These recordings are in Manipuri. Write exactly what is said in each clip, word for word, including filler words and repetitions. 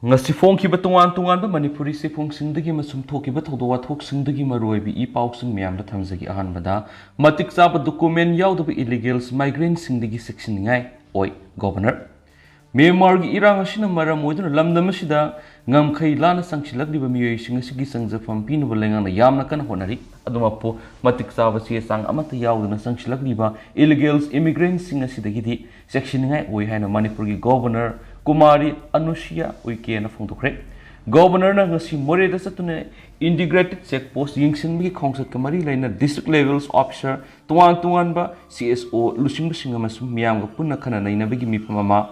ꯉꯁꯤ ꯐꯣꯡꯈꯤꯕ ꯇꯣꯉꯥꯟ ꯇꯣꯉꯥꯟꯕ ꯃꯅꯤꯄꯨꯔꯤ ꯆꯦꯐꯣꯡꯁꯤꯡꯗꯒꯤ ꯑꯃꯁꯨꯡ ꯊꯣꯛꯈꯤꯕ ꯊꯧꯗꯣꯛ ꯋꯥꯊꯣꯛꯁꯤꯡꯗꯒꯤ ꯃꯔꯨꯑꯣꯏꯕ ꯏ ꯄꯥꯎꯁꯤꯡ ꯃꯌꯥꯝꯗ ꯊꯝꯖꯒꯦ꯫ ꯑꯍꯥꯟꯕꯗ, ꯃꯇꯤꯛ ꯆꯥꯕ document ꯌꯥꯎꯗꯕ illegals migrantꯁꯤꯡꯗꯒꯤ ꯆꯦꯛꯁꯤꯟꯅꯤꯡꯉꯥꯏ ꯑꯣꯏ꯫ ꯒꯣꯚꯔꯅꯔ꯫ ꯃ꯭ꯌꯥꯟꯃꯥꯔꯒꯤ ꯏꯔꯥꯡ ꯑꯁꯤꯅ ꯃꯔꯝ ꯑꯣꯏꯗꯨꯅ ꯂꯝꯗꯝ ꯑꯁꯤꯗ ꯉꯝꯈꯩ ꯂꯥꯟꯅ ꯆꯪꯁꯤꯜꯂꯛꯂꯤꯕ ꯃꯤꯑꯣꯏꯁꯤꯡ ꯑꯁꯤꯒꯤ ꯆꯪꯖꯐꯝ ꯄꯤꯅꯕ ꯂꯩꯉꯥꯛꯅ ꯌꯥꯝꯅ ꯀꯟꯅ ꯍꯣꯠꯅꯔꯤ꯫ ꯑꯗꯨꯃꯛꯄꯨ, ꯃꯇꯤꯛ ꯆꯥꯕ ꯆꯦ ꯆꯥꯡ ꯑꯃꯠꯇ ꯌꯥꯎꯗꯅ ꯆꯪꯁꯤꯜꯂꯛꯂꯤꯕ illegals immigrantꯁꯤꯡ ꯑꯁꯤꯗꯒꯤꯗꯤ ꯆꯦꯛꯁꯤꯟꯅꯤꯡꯉꯥꯏ ꯑꯣꯏ ꯍꯥꯏꯅ ꯃꯅꯤꯄꯨꯔꯒꯤ ꯒꯣꯚꯔꯅꯔ ꯀꯨꯃꯥꯔꯤ ꯑꯅꯨꯁꯨꯌꯥ ꯎꯏꯀꯦꯅ ꯐꯣꯡꯗꯣꯛꯈ꯭ꯔꯦ꯫ ꯒꯣꯚꯔꯅꯔꯅ ꯉꯁꯤ ꯃꯣꯔꯦꯗ ꯆꯠꯇꯨꯅ integrated check post ꯌꯦꯡꯁꯤꯟꯕꯒꯤ ꯈꯣꯡꯆꯠꯀ ꯃꯔꯤ ꯂꯩꯅ district levels officer, ꯇꯣꯉꯥꯟ ꯇꯣꯉꯥꯟꯕ CSO ꯂꯨꯆꯤꯡꯕꯁꯤꯡ ꯑꯃꯁꯨꯡ ꯃꯤꯌꯥꯝꯒ ꯄꯨꯟꯅ ꯈꯟꯅ ꯅꯩꯅꯕꯒꯤ ꯃꯤꯐꯝ ꯑꯃ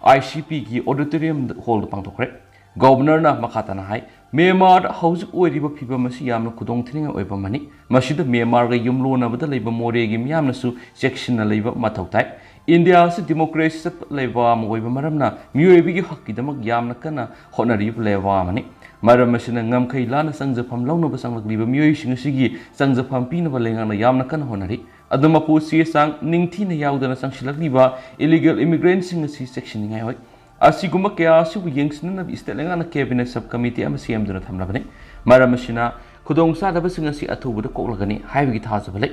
ICPꯒꯤ auditorium hallꯗ ꯄꯥꯡꯊꯣꯛꯈ꯭ꯔꯦ꯫ ꯒꯣꯚꯔꯅꯔꯅ ꯃꯈꯥ ꯇꯥꯅ ꯍꯥꯏ, ꯃ꯭ꯌꯥꯟꯃꯥꯔꯗ ꯍꯧꯖꯤꯛ ꯑꯣꯏꯔꯤꯕ ꯐꯤꯕꯝ ꯑꯁꯤ ꯌꯥꯝꯅ ꯈꯨꯗꯣꯡ ꯊꯤꯅꯤꯡꯉꯥꯏ ꯑꯣꯏꯕ ꯑꯃꯅꯤ꯫ ꯃꯁꯤꯗ ꯃ꯭ꯌꯥꯟꯃꯥꯔꯒ ꯌꯨꯝꯂꯣꯟꯅꯕꯗ ꯂꯩꯕ ꯃꯣꯔꯦꯒꯤ ꯃꯤꯌꯥꯝꯅꯁꯨ ꯆꯦꯛꯁꯤꯟꯅ ꯂꯩꯕ ꯃꯊꯧ ꯇꯥꯏ꯫ ꯏꯟꯗꯤꯌꯥ ꯑꯁꯤ democracy ꯆꯠꯄ ꯂꯩꯕꯥꯛ ꯑꯃ ꯑꯣꯏꯕ ꯃꯔꯝꯅ ꯃꯤꯑꯣꯏꯕꯒꯤ ꯍꯛꯀꯤꯗꯃꯛ ꯌꯥꯝꯅ ꯀꯟꯅ ꯍꯣꯠꯅꯔꯤꯕ ꯂꯩꯕꯥꯛ ꯑꯃꯅꯤ꯫ ꯃꯔꯝ ꯑꯁꯤꯅ ꯉꯝꯈꯩ ꯂꯥꯟꯅ ꯆꯪꯖꯐꯝ ꯂꯧꯅꯕ ꯆꯪꯂꯛꯂꯤꯕ ꯃꯤꯑꯣꯏꯁꯤꯡ ꯑꯁꯤꯒꯤ ꯆꯪꯖꯐꯝ ꯄꯤꯅꯕ ꯂꯩꯉꯥꯛꯅ ꯌꯥꯝꯅ ꯀꯟꯅ ꯍꯣꯠꯅꯔꯤ꯫ ꯑꯗꯨꯃꯛꯄꯨ, ꯆꯦ ꯆꯥꯡ ꯅꯤꯡꯊꯤꯅ ꯌꯥꯎꯗꯅ ꯆꯪꯁꯤꯜꯂꯛꯂꯤꯕ illegal immigrantꯁꯤꯡ ꯑꯁꯤ ꯆꯦꯛꯁꯤꯟꯅꯤꯡꯉꯥꯏ ꯑꯣꯏ꯫ ꯑꯁꯤꯒꯨꯝꯕ ꯀꯌꯥ ꯑꯁꯤꯕꯨ ꯌꯦꯡꯁꯤꯟꯅꯅꯕ state ꯂꯩꯉꯥꯛꯅ cabinet sub committee ꯑꯃ ꯁꯦꯝꯗꯨꯅ ꯊꯝꯂꯕꯅꯤ꯫ ꯃꯔꯝ ꯑꯁꯤꯅ, ꯈꯨꯗꯣꯡꯆꯥꯗꯕꯁꯤꯡ ꯑꯁꯤ ꯑꯊꯨꯕꯗ ꯀꯣꯛꯂꯒꯅꯤ ꯍꯥꯏꯕꯒꯤ ꯊꯥꯖꯕ ꯂꯩ꯫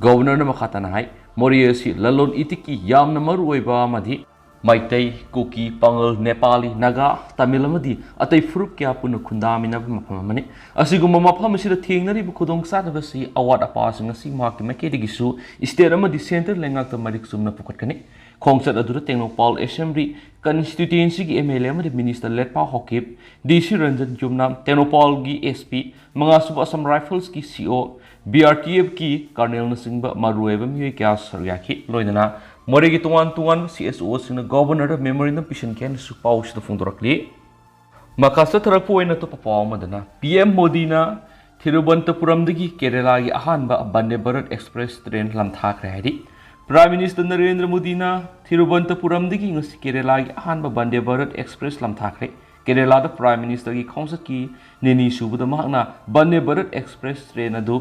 ꯒꯣꯚꯔꯅꯔꯅ ꯃꯈꯥ ꯇꯥꯅ ꯍꯥꯏ, ꯃꯣꯔꯦ ꯑꯁꯤ ꯂꯂꯣꯟ ꯏꯇꯤꯛꯀꯤ ꯌꯥꯝꯅ ꯃꯔꯨꯑꯣꯏꯕ ꯑꯃꯗꯤ ꯃꯩꯇꯩ, ꯀꯨꯀꯤ, ꯄꯥꯉꯜ, ꯅꯦꯄꯥꯂꯤ, ꯅꯥꯒꯥ, ꯇꯥꯃꯤꯜ ꯑꯃꯗꯤ ꯑꯇꯩ ꯐꯨꯔꯨꯞ ꯀꯌꯥ ꯄꯨꯟꯅ ꯈꯨꯟꯗꯥꯃꯤꯟꯅꯕ ꯃꯐꯝ ꯑꯃꯅꯤ꯫ ꯑꯁꯤꯒꯨꯝꯕ ꯃꯐꯝ ꯑꯁꯤꯗ ꯊꯦꯡꯅꯔꯤꯕ ꯈꯨꯗꯣꯡꯆꯥꯗꯕꯁꯤ, ꯑꯋꯥꯠ ꯑꯄꯥꯁꯤꯡ ꯑꯁꯤ ꯃꯍꯥꯛꯀꯤ ꯃꯥꯏꯀꯩꯗꯒꯤꯁꯨ state ꯑꯃꯗꯤ centre ꯂꯩꯉꯥꯛꯇ ꯃꯔꯤꯛ ꯆꯨꯝꯅ ꯄꯨꯈꯠꯀꯅꯤ꯫ ꯈꯣꯡꯆꯠ ꯑꯗꯨꯗ ꯇꯦꯡꯅꯧꯄꯥꯜ Assembly constituencyꯒꯤ MLA ꯑꯃꯗꯤ minister ꯂꯦꯠꯄꯥ ꯍꯣꯀꯤꯞ, DC ꯔꯟꯖꯟ ꯌꯨꯝꯅꯥꯝ, ꯇꯦꯡꯅꯧꯄꯥꯜꯒꯤ SP, ꯃꯉꯥꯁꯨꯕ Assam Riflesꯀꯤ CO, BRTFꯀꯤ colonelꯅꯆꯤꯡꯕ ꯃꯔꯨꯑꯣꯏꯕ ꯃꯤꯑꯣꯏ ꯀꯌꯥ ꯁꯔꯨꯛ ꯌꯥꯈꯤ꯫ ꯂꯣꯏꯅꯅ ꯃꯣꯔꯦꯒꯤ ꯇꯣꯉꯥꯟ ꯇꯣꯉꯥꯟꯕ CSOꯁꯤꯡꯅ ꯒꯣꯚꯔꯅꯔꯗ memorandum ꯄꯤꯁꯤꯟꯈꯤ ꯍꯥꯏꯅꯁꯨ ꯄꯥꯎꯁꯤꯗ ꯐꯣꯡꯗꯣꯔꯛꯂꯤ꯫ ꯃꯈꯥ ꯆꯠꯊꯔꯛꯄ ꯑꯣꯏꯅ ꯑꯇꯣꯞꯄ ꯄꯥꯎ ꯑꯃꯗꯅ, PM ꯃꯣꯗꯤꯅ ꯊꯤꯔꯨꯕꯟꯇꯄꯨꯔꯝꯗꯒꯤ ꯀꯦꯔꯦꯂꯥꯒꯤ ꯑꯍꯥꯟꯕ ꯕꯟꯗꯦ ꯚꯥꯔꯠ Express train ꯂꯝꯊꯥꯈ꯭ꯔꯦ ꯍꯥꯏꯔꯤ꯫ Prime Minister ꯅꯔꯦꯟꯗ꯭ꯔ ꯃꯣꯗꯤꯅ ꯊꯤꯔꯨꯕꯟꯇꯄꯨꯔꯝꯗꯒꯤ ꯉꯁꯤ ꯀꯦꯔꯦꯂꯥꯒꯤ ꯑꯍꯥꯟꯕ ꯕꯟꯗꯦ ꯚꯥꯔꯠ Express ꯂꯝꯊꯥꯈ꯭ꯔꯦ꯫ ꯀꯦꯔꯦꯂꯥꯗ Prime Ministerꯒꯤ ꯈꯣꯡꯆꯠꯀꯤ ꯅꯤꯅꯤ ꯁꯨꯕꯗ ꯃꯍꯥꯛꯅ ꯕꯟꯗꯦ ꯚꯥꯔꯠ Express train ꯑꯗꯨ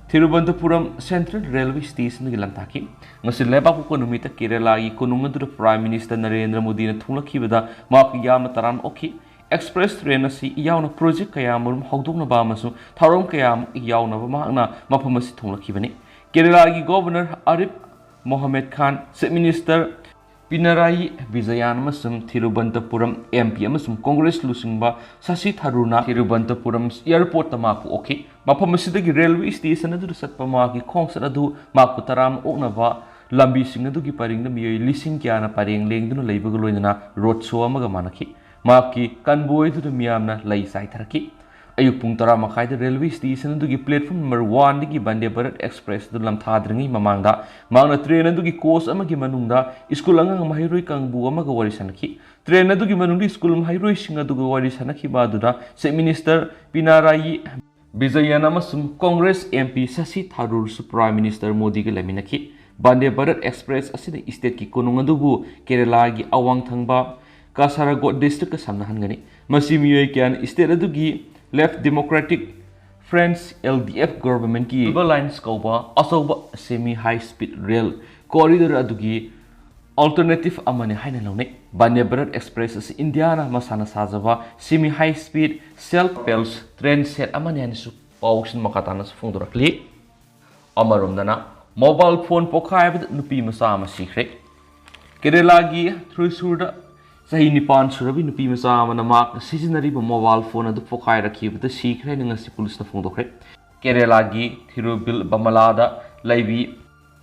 ꯊꯤꯔꯨꯕꯟꯇꯄꯨꯔꯝ ꯁꯦꯟꯇ꯭ꯔꯦꯜ ꯔꯦꯜꯋꯦ ꯁ꯭ꯇꯦꯁꯟꯗꯒꯤ ꯂꯝꯇꯥꯛꯈꯤ꯫ ꯉꯁꯤ ꯂꯩꯕꯥꯛ ꯄꯣꯛꯄ ꯅꯨꯃꯤꯠꯇ ꯀꯦꯔꯦꯂꯥꯒꯤ ꯀꯣꯅꯨꯡ ꯑꯗꯨꯗ ꯄ꯭ꯔꯥꯏꯝ ꯃꯤꯅꯤꯁꯇꯔ ꯅꯔꯦꯟꯗ꯭ꯔ ꯃꯣꯗꯤꯅ ꯊꯨꯡꯂꯛꯈꯤꯕꯗ ꯃꯍꯥꯛ ꯌꯥꯝꯅ ꯇꯔꯥꯝꯅ ꯑꯣꯛꯈꯤ꯫ ꯑꯦꯛꯁꯄ꯭ꯔꯦꯁ ꯇ꯭ꯔꯦꯟ ꯑꯁꯤ ꯌꯥꯎꯅ ꯄ꯭ꯔꯣꯖꯦꯛ ꯀꯌꯥꯃꯔꯨꯝ ꯍꯧꯗꯣꯛꯅꯕ ꯑꯃꯁꯨꯡ ꯊꯧꯔꯝ ꯀꯌꯥ ꯑꯃ ꯌꯥꯎꯅꯕ ꯃꯍꯥꯛꯅ ꯃꯐꯝ ꯑꯁꯤ ꯊꯨꯡꯂꯛꯈꯤꯕꯅꯤ꯫ ꯀꯦꯔꯦꯂꯥꯒꯤ ꯒꯣꯚꯔꯅꯔ ꯑꯥꯔꯤꯐ ꯃꯣꯍꯝꯃꯗ ꯈꯥꯟ, ꯆꯤꯐ ꯃꯤꯅꯤꯁꯇꯔ ꯄꯤꯅꯔꯥꯌꯤ ꯕꯤꯖꯌꯥꯟ ꯑꯃꯁꯨꯡ ꯊꯤꯔꯨꯕꯟꯇꯄꯨꯔꯝ ꯑꯦꯝ ꯄꯤ ꯑꯃꯁꯨꯡ ꯀꯣꯡꯒ꯭ꯔꯦꯁ ꯂꯨꯆꯤꯡꯕ ꯁꯁꯤ ꯊꯔꯨꯔꯅ ꯊꯤꯔꯨꯕꯟꯇꯄꯨꯔꯝ ꯑꯦꯌꯔꯄꯣꯔꯠꯇ ꯃꯍꯥꯛꯄꯨ ꯑꯣꯛꯈꯤ꯫ ꯃꯐꯝ ꯑꯁꯤꯗꯒꯤ ꯔꯦꯜꯋꯦ ꯁ꯭ꯇꯦꯁꯟ ꯑꯗꯨꯗ ꯆꯠꯄ ꯃꯍꯥꯛꯀꯤ ꯈꯣꯡꯆꯠ ꯑꯗꯨ ꯃꯍꯥꯛꯄꯨ ꯇꯔꯥꯝꯅ ꯑꯣꯛꯅꯕ ꯂꯝꯕꯤꯁꯤꯡ ꯑꯗꯨꯒꯤ ꯄꯔꯤꯡꯗ ꯃꯤꯑꯣꯏ ꯂꯤꯁꯤꯡ ꯀꯌꯥꯅ ꯄꯔꯦꯡ ꯂꯦꯡꯗꯨꯅ ꯂꯩꯕꯒ ꯂꯣꯏꯅꯅ ꯔꯣꯗ ꯁꯣ ꯑꯃꯒ ꯃꯥꯟꯅꯈꯤ꯫ ꯃꯍꯥꯛꯀꯤ ꯀꯟꯚꯣꯏ ꯑꯗꯨꯗ ꯃꯤꯌꯥꯝꯅ ꯂꯩ ꯆꯥꯏꯊꯔꯛꯈꯤ꯫ ꯑꯌꯨꯛ ꯄꯨꯡ ꯇꯔꯥ ꯃꯈꯥꯏꯗ ꯔꯦꯜꯋꯦ ꯁ꯭ꯇꯦꯁꯟ ꯑꯗꯨꯒꯤ ꯄ꯭ꯂꯦꯠꯐꯣꯔꯝ ꯅꯝꯕꯔ ꯋꯥꯟꯗꯒꯤ ꯚꯟꯗꯦ ꯚꯥꯔꯠ ꯑꯦꯛꯁꯄ꯭ꯔꯦꯁ ꯑꯗꯨ ꯂꯝꯊꯥꯗ꯭ꯔꯤꯉꯩ ꯃꯃꯥꯡꯗ ꯃꯍꯥꯛꯅ ꯇ꯭ꯔꯦꯟ ꯑꯗꯨꯒꯤ ꯀꯣꯆ ꯑꯃꯒꯤ ꯃꯅꯨꯡꯗ ꯁ꯭ꯀꯨꯜ ꯑꯉꯥꯡ ꯃꯍꯩꯔꯣꯏ ꯀꯥꯡꯕꯨ ꯑꯃꯒ ꯋꯥꯔꯤ ꯁꯥꯅꯈꯤ꯫ ꯇ꯭ꯔꯦꯟ ꯑꯗꯨꯒꯤ ꯃꯅꯨꯡꯗ ꯁ꯭ꯀꯨꯜ ꯃꯍꯩꯔꯣꯏꯁꯤꯡ ꯑꯗꯨꯒ ꯋꯥꯔꯤ ꯁꯥꯅꯈꯤꯕ ꯑꯗꯨꯗ ꯆꯤꯐ ꯃꯤꯅꯤꯁꯇꯔ ꯄꯤꯅꯥꯔꯥꯌꯤ ꯕꯤꯖꯌꯟ ꯑꯃꯁꯨꯡ ꯀꯣꯡꯒ꯭ꯔꯦꯁ ꯑꯦꯝ ꯄꯤ ꯁꯁꯤ ꯊꯥꯔꯨꯔꯁꯨ ꯄ꯭ꯔꯥꯏꯝ ꯃꯤꯅꯤꯁꯇꯔ ꯃꯣꯗꯤꯒ ꯂꯩꯃꯤꯟꯅꯈꯤ꯫ ꯚꯟꯗꯦ ꯚꯥꯔꯠ ꯑꯦꯛꯁꯄ꯭ꯔꯦꯁ ꯑꯁꯤꯅ ꯁ꯭ꯇꯦꯠꯀꯤ ꯀꯣꯅꯨꯡ ꯑꯗꯨꯕꯨ ꯀꯦꯔꯦꯂꯥꯒꯤ ꯑꯋꯥꯡ ꯊꯪꯕ ꯀꯥꯁꯥꯔꯥꯒꯣꯗ ꯗꯤꯁꯇ꯭ꯔꯤꯛꯀ ꯁꯝꯅꯍꯟꯒꯅꯤ꯫ ꯃꯁꯤ ꯃꯤꯑꯣꯏ ꯀꯌꯥꯅ ꯁ꯭ꯇꯦꯠ ꯑꯗꯨꯒꯤ left democratic front, L D F, ꯒꯣꯚꯔꯟꯃꯦꯟꯠꯀꯤ ꯁꯤꯜꯚꯔ ꯂꯥꯏꯟꯁ ꯀꯧꯕ ꯑꯆꯧꯕ semi high speed rail corridor ꯑꯗꯨꯒꯤ ꯑꯜꯇꯔꯅꯦꯇꯤꯚ ꯑꯃꯅꯤ ꯍꯥꯏꯅ ꯂꯧꯅꯩ꯫ ꯚꯟꯗꯦ ꯚꯥꯔꯠ ꯑꯦꯛꯁꯄ꯭ꯔꯦꯁ ꯑꯁꯤ ꯏꯟꯗꯤꯌꯥꯅ ꯃꯁꯥꯅ ꯁꯥꯖꯕ semi high speed self ꯄ꯭ꯔꯣꯄꯦꯜꯁ train set ꯑꯃꯅꯤ ꯍꯥꯏꯅꯁꯨ ꯄꯥꯎꯁꯤꯡ ꯃꯈꯥ ꯇꯥꯅꯁꯨ ꯐꯣꯡꯗꯣꯔꯛꯂꯤ꯫ ꯑꯃꯔꯣꯝꯗꯅ, ꯃꯣꯕꯥꯏꯜ ꯐꯣꯟ ꯄꯣꯈꯥꯏꯕꯗ ꯅꯨꯄꯤ ꯃꯆꯥ ꯑꯃ ꯁꯤꯈ꯭ꯔꯦ꯫ ꯀꯦꯔꯦꯂꯥꯒꯤ ꯊ꯭ꯔꯤꯁꯨꯔꯗ ꯆꯍꯤ ꯅꯤꯄꯥꯟ ꯁꯨꯔꯕꯤ ꯅꯨꯄꯤ ꯃꯆꯥ ꯑꯃꯅ ꯃꯍꯥꯛꯅ ꯁꯤꯖꯤꯟꯅꯔꯤꯕ ꯃꯣꯕꯥꯏꯜ ꯐꯣꯟ ꯑꯗꯨ ꯄꯣꯈꯥꯏꯔꯛꯈꯤꯕꯗ ꯁꯤꯈ꯭ꯔꯦ ꯍꯥꯏꯅ ꯉꯁꯤ ꯄꯨꯂꯤꯁꯅ ꯐꯣꯡꯗꯣꯛꯈ꯭ꯔꯦ꯫ ꯀꯦꯔꯦꯂꯥꯒꯤ ꯊꯤꯔꯨꯚꯤꯜꯕꯃꯂꯥꯗ ꯂꯩꯕꯤ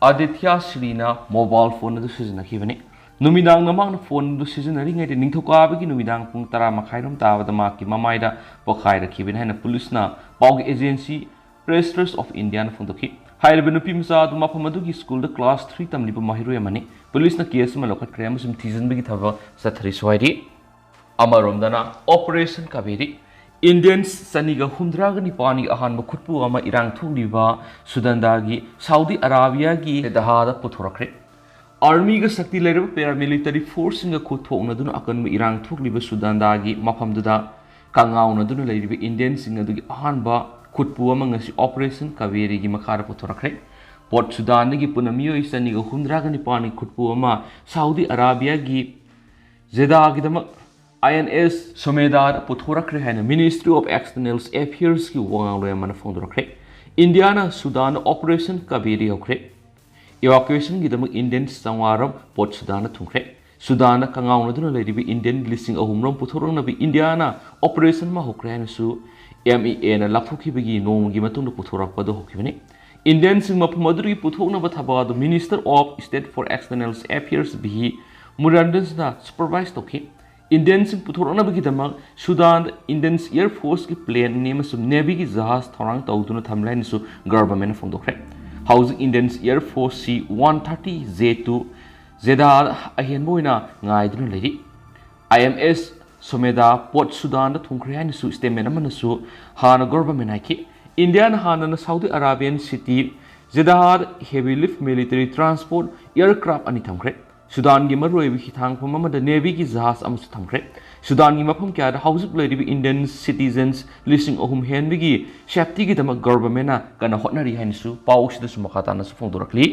ꯑꯥꯗꯤꯊ꯭ꯌ ꯁ꯭ꯔꯤꯅ ꯃꯣꯕꯥꯏꯜ ꯐꯣꯟ ꯑꯗꯨ ꯁꯤꯖꯤꯟꯅꯈꯤꯕꯅꯤ꯫ ꯅꯨꯃꯤꯗꯥꯡꯗ ꯃꯍꯥꯛꯅ ꯐꯣꯟ ꯑꯗꯨ ꯁꯤꯖꯤꯟꯅꯔꯤꯉꯩꯗ ꯅꯤꯡꯊꯧꯀꯥꯕꯒꯤ ꯅꯨꯃꯤꯗꯥꯡ ꯄꯨꯡ ꯇꯔꯥ ꯃꯈꯥꯏꯔꯣꯝ ꯇꯥꯕꯗ ꯃꯍꯥꯛꯀꯤ ꯃꯃꯥꯏꯗ ꯄꯣꯈꯥꯏꯔꯛꯈꯤꯕꯅꯤ ꯍꯥꯏꯅ ꯄꯨꯂꯤꯁꯅ ꯄꯥꯎꯒꯤ ꯑꯦꯖꯦꯟꯁꯤ ꯄ꯭ꯔꯦꯁ ꯇ꯭ꯔꯁ ꯑꯣꯐ ꯏꯟꯗꯤꯌꯥꯅ ꯐꯣꯡꯗꯣꯛꯈꯤ꯫ ꯍꯥꯏꯔꯤꯕ ꯅꯨꯄꯤ ꯃꯆꯥ ꯑꯗꯨ ꯃꯐꯝ ꯑꯗꯨꯒꯤ ꯁ꯭ꯀꯨꯜꯗ ꯀ꯭ꯂꯥꯁ ꯊ꯭ꯔꯤ ꯇꯝꯂꯤꯕ ꯃꯍꯩꯔꯣꯏ ꯑꯃꯅꯤ꯫ ꯄꯨꯂꯤꯁꯅ ꯀꯦꯁ ꯑꯃ ꯂꯧꯈꯠꯈ꯭ꯔꯦ ꯑꯃꯁꯨꯡ ꯊꯤꯖꯤꯟꯕꯒꯤ ꯊꯕꯛ ꯆꯠꯊꯔꯤꯁꯨ ꯍꯥꯏꯔꯤ꯫ ꯑꯃꯔꯣꯝꯗꯅ, ꯑꯣꯄꯔꯦꯁꯟ ꯀꯥꯕꯦꯔꯤ, ꯏꯟꯗꯤꯌꯟꯁ ꯆꯅꯤꯒ ꯍꯨꯝꯗ꯭ꯔꯥꯒ ꯅꯤꯄꯥꯟꯒꯤ ꯑꯍꯥꯟꯕ ꯈꯨꯠꯄꯨ ꯑꯃ ꯏꯔꯥꯡ ꯊꯣꯛꯂꯤꯕ ꯁꯨꯗꯥꯟꯗꯒꯤ ꯁꯥꯎꯗꯤ ꯑꯔꯥꯕꯤꯌꯥꯒꯤ ꯗꯍꯥꯗ ꯄꯨꯊꯣꯔꯛꯈ꯭ꯔꯦ꯫ ꯑꯥꯔꯃꯤꯒ ꯁꯛꯇꯤ ꯂꯩꯔꯕ ꯄꯦꯔꯥꯃꯤꯂꯤꯇꯔꯤ ꯐꯣꯔꯁꯁꯤꯡꯒ ꯈꯨꯠ ꯊꯣꯛꯅꯗꯨꯅ ꯑꯀꯟꯕ ꯏꯔꯥꯡ ꯊꯣꯛꯂꯤꯕ ꯁꯨꯗꯥꯟꯗꯒꯤ ꯃꯐꯝꯗꯨꯗ ꯀꯉꯥꯎꯅꯗꯨꯅ ꯂꯩꯔꯤꯕ ꯏꯟꯗꯤꯌꯟꯁꯤꯡ ꯑꯗꯨꯒꯤ ꯑꯍꯥꯟꯕ ꯈꯨꯠꯄꯨ ꯑꯃ ꯉꯁꯤ Operation Kaveri ꯒꯤ ꯃꯈꯥꯗ ꯄꯨꯊꯣꯔꯛꯈ꯭ꯔꯦ꯫ ꯄꯣꯔꯠ ꯁꯨꯗꯥꯟꯗꯒꯤ ꯄꯨꯟꯅ ꯃꯤꯑꯣꯏ ꯆꯅꯤꯒ ꯍꯨꯝꯗ꯭ꯔꯥꯒ ꯅꯤꯄꯥꯟꯒꯤ ꯈꯨꯠꯄꯨ ꯑꯃ ꯁꯥꯎꯗꯤ ꯑꯔꯥꯕꯤꯌꯥꯒꯤ ꯖꯦꯗꯥꯒꯤꯗꯃꯛ I N S ꯁꯣꯃꯦꯗꯥꯗ ꯄꯨꯊꯣꯔꯛꯈ꯭ꯔꯦ ꯍꯥꯏꯅ Ministry of External Affairs ꯀꯤ ꯋꯥꯉꯥꯡꯂꯣꯏ ꯑꯃꯅ ꯐꯣꯡꯗꯣꯔꯛꯈ꯭ꯔꯦ꯫ ꯏꯟꯗꯤꯌꯥꯅ ꯁꯨꯗꯥꯟꯗ Operation Kaveri ꯍꯧꯈ꯭ꯔꯦ꯫ Evacuation ꯒꯤꯗꯃꯛ Indians ꯆꯥꯝꯃꯉꯥ ꯔꯣꯝ ꯄꯣꯔꯠ ꯁꯨꯗꯥꯟꯗ ꯊꯨꯡꯈ꯭ꯔꯦ꯫ ꯁꯨꯗꯥꯟꯗ ꯀꯪꯉꯥꯎꯅꯗꯨꯅ ꯂꯩꯔꯤꯕ Indian ꯂꯤꯁꯤꯡ ꯑꯍꯨꯝ ꯔꯣꯝ ꯄꯨꯊꯣꯔꯛꯅꯕ ꯏꯟꯗꯤꯌꯥꯅ operation ꯑꯃ ꯍꯧꯈ꯭ꯔꯦ ꯍꯥꯏꯅꯁꯨ M E A ꯅ ꯂꯥꯞꯊꯣꯛꯈꯤꯕꯒꯤ ꯅꯣꯡꯃꯒꯤ ꯃꯇꯨꯡꯗ ꯄꯨꯊꯣꯔꯛꯄ ꯑꯗꯨ ꯍꯧꯈꯤꯕꯅꯤ꯫ Indian ꯁꯤꯡ ꯃꯐꯝ ꯑꯗꯨꯗꯒꯤ ꯄꯨꯊꯣꯛꯅꯕ ꯊꯕꯛ ꯑꯗꯨ Minister of State for External Affairs V Muruganathan ꯅ supervise ꯇꯧꯈꯤ꯫ Indian ꯁꯤꯡ ꯄꯨꯊꯣꯔꯛꯅꯕꯒꯤꯗꯃꯛ ꯁꯨꯗꯥꯟꯗ Indian Air Force ꯀꯤ plane ꯑꯅꯤ ꯑꯃꯁꯨꯡ Navy ꯒꯤ ꯖꯍꯥꯖ ꯊꯧꯔꯥꯡ ꯇꯧꯗꯨꯅ ꯊꯝꯂꯦ ꯍꯥꯏꯅꯁꯨ government ꯅ ꯐꯣꯡꯗꯣꯛꯈ꯭ꯔꯦ꯫ ꯍꯧꯖꯤꯛ Indian Air Force C one thirty J two ꯖꯦꯗꯥ ꯑꯍꯦꯟꯕ ꯑꯣꯏꯅ ꯉꯥꯏꯗꯨꯅ ꯂꯩꯔꯤ꯫ I M S ꯁꯣꯃꯦꯗꯥ ꯄꯣꯔꯠ ꯁꯨꯗꯥꯟꯗ ꯊꯨꯡꯈ꯭ꯔꯦ ꯍꯥꯏꯅꯁꯨ statement ꯑꯃꯅꯁꯨ ꯍꯥꯟꯅ government ꯍꯥꯏꯈꯤ꯫ ꯏꯟꯗꯤꯌꯥꯅ ꯍꯥꯟꯅꯅ Saudi Arabian city ꯖꯦꯗꯥꯗ heavy lift military transport aircraft ꯑꯅꯤ ꯊꯝꯈ꯭ꯔꯦ꯫ ꯁꯨꯗꯥꯟꯒꯤ ꯃꯔꯨꯑꯣꯏꯕ ꯍꯤꯊꯥꯡꯐꯝ ꯑꯃꯗ Navy ꯒꯤ ꯖꯍꯥꯖ ꯑꯃꯁꯨ ꯊꯝꯈ꯭ꯔꯦ꯫ ꯁꯨꯗꯥꯟꯒꯤ ꯃꯐꯝ ꯀꯌꯥꯗ ꯍꯧꯖꯤꯛ ꯂꯩꯔꯤꯕ Indian citizens ꯂꯤꯁꯤꯡ ꯑꯍꯨꯝ ꯍꯦꯟꯕꯒꯤ safety ꯒꯤꯗꯃꯛ government ꯅ ꯀꯟꯅ ꯍꯣꯠꯅꯔꯤ ꯍꯥꯏꯅꯁꯨ ꯄꯥꯎ ꯑꯁꯤꯗꯁꯨ ꯃꯈꯥ ꯇꯥꯅꯁꯨ ꯐꯣꯡꯗꯣꯔꯛꯂꯤ꯫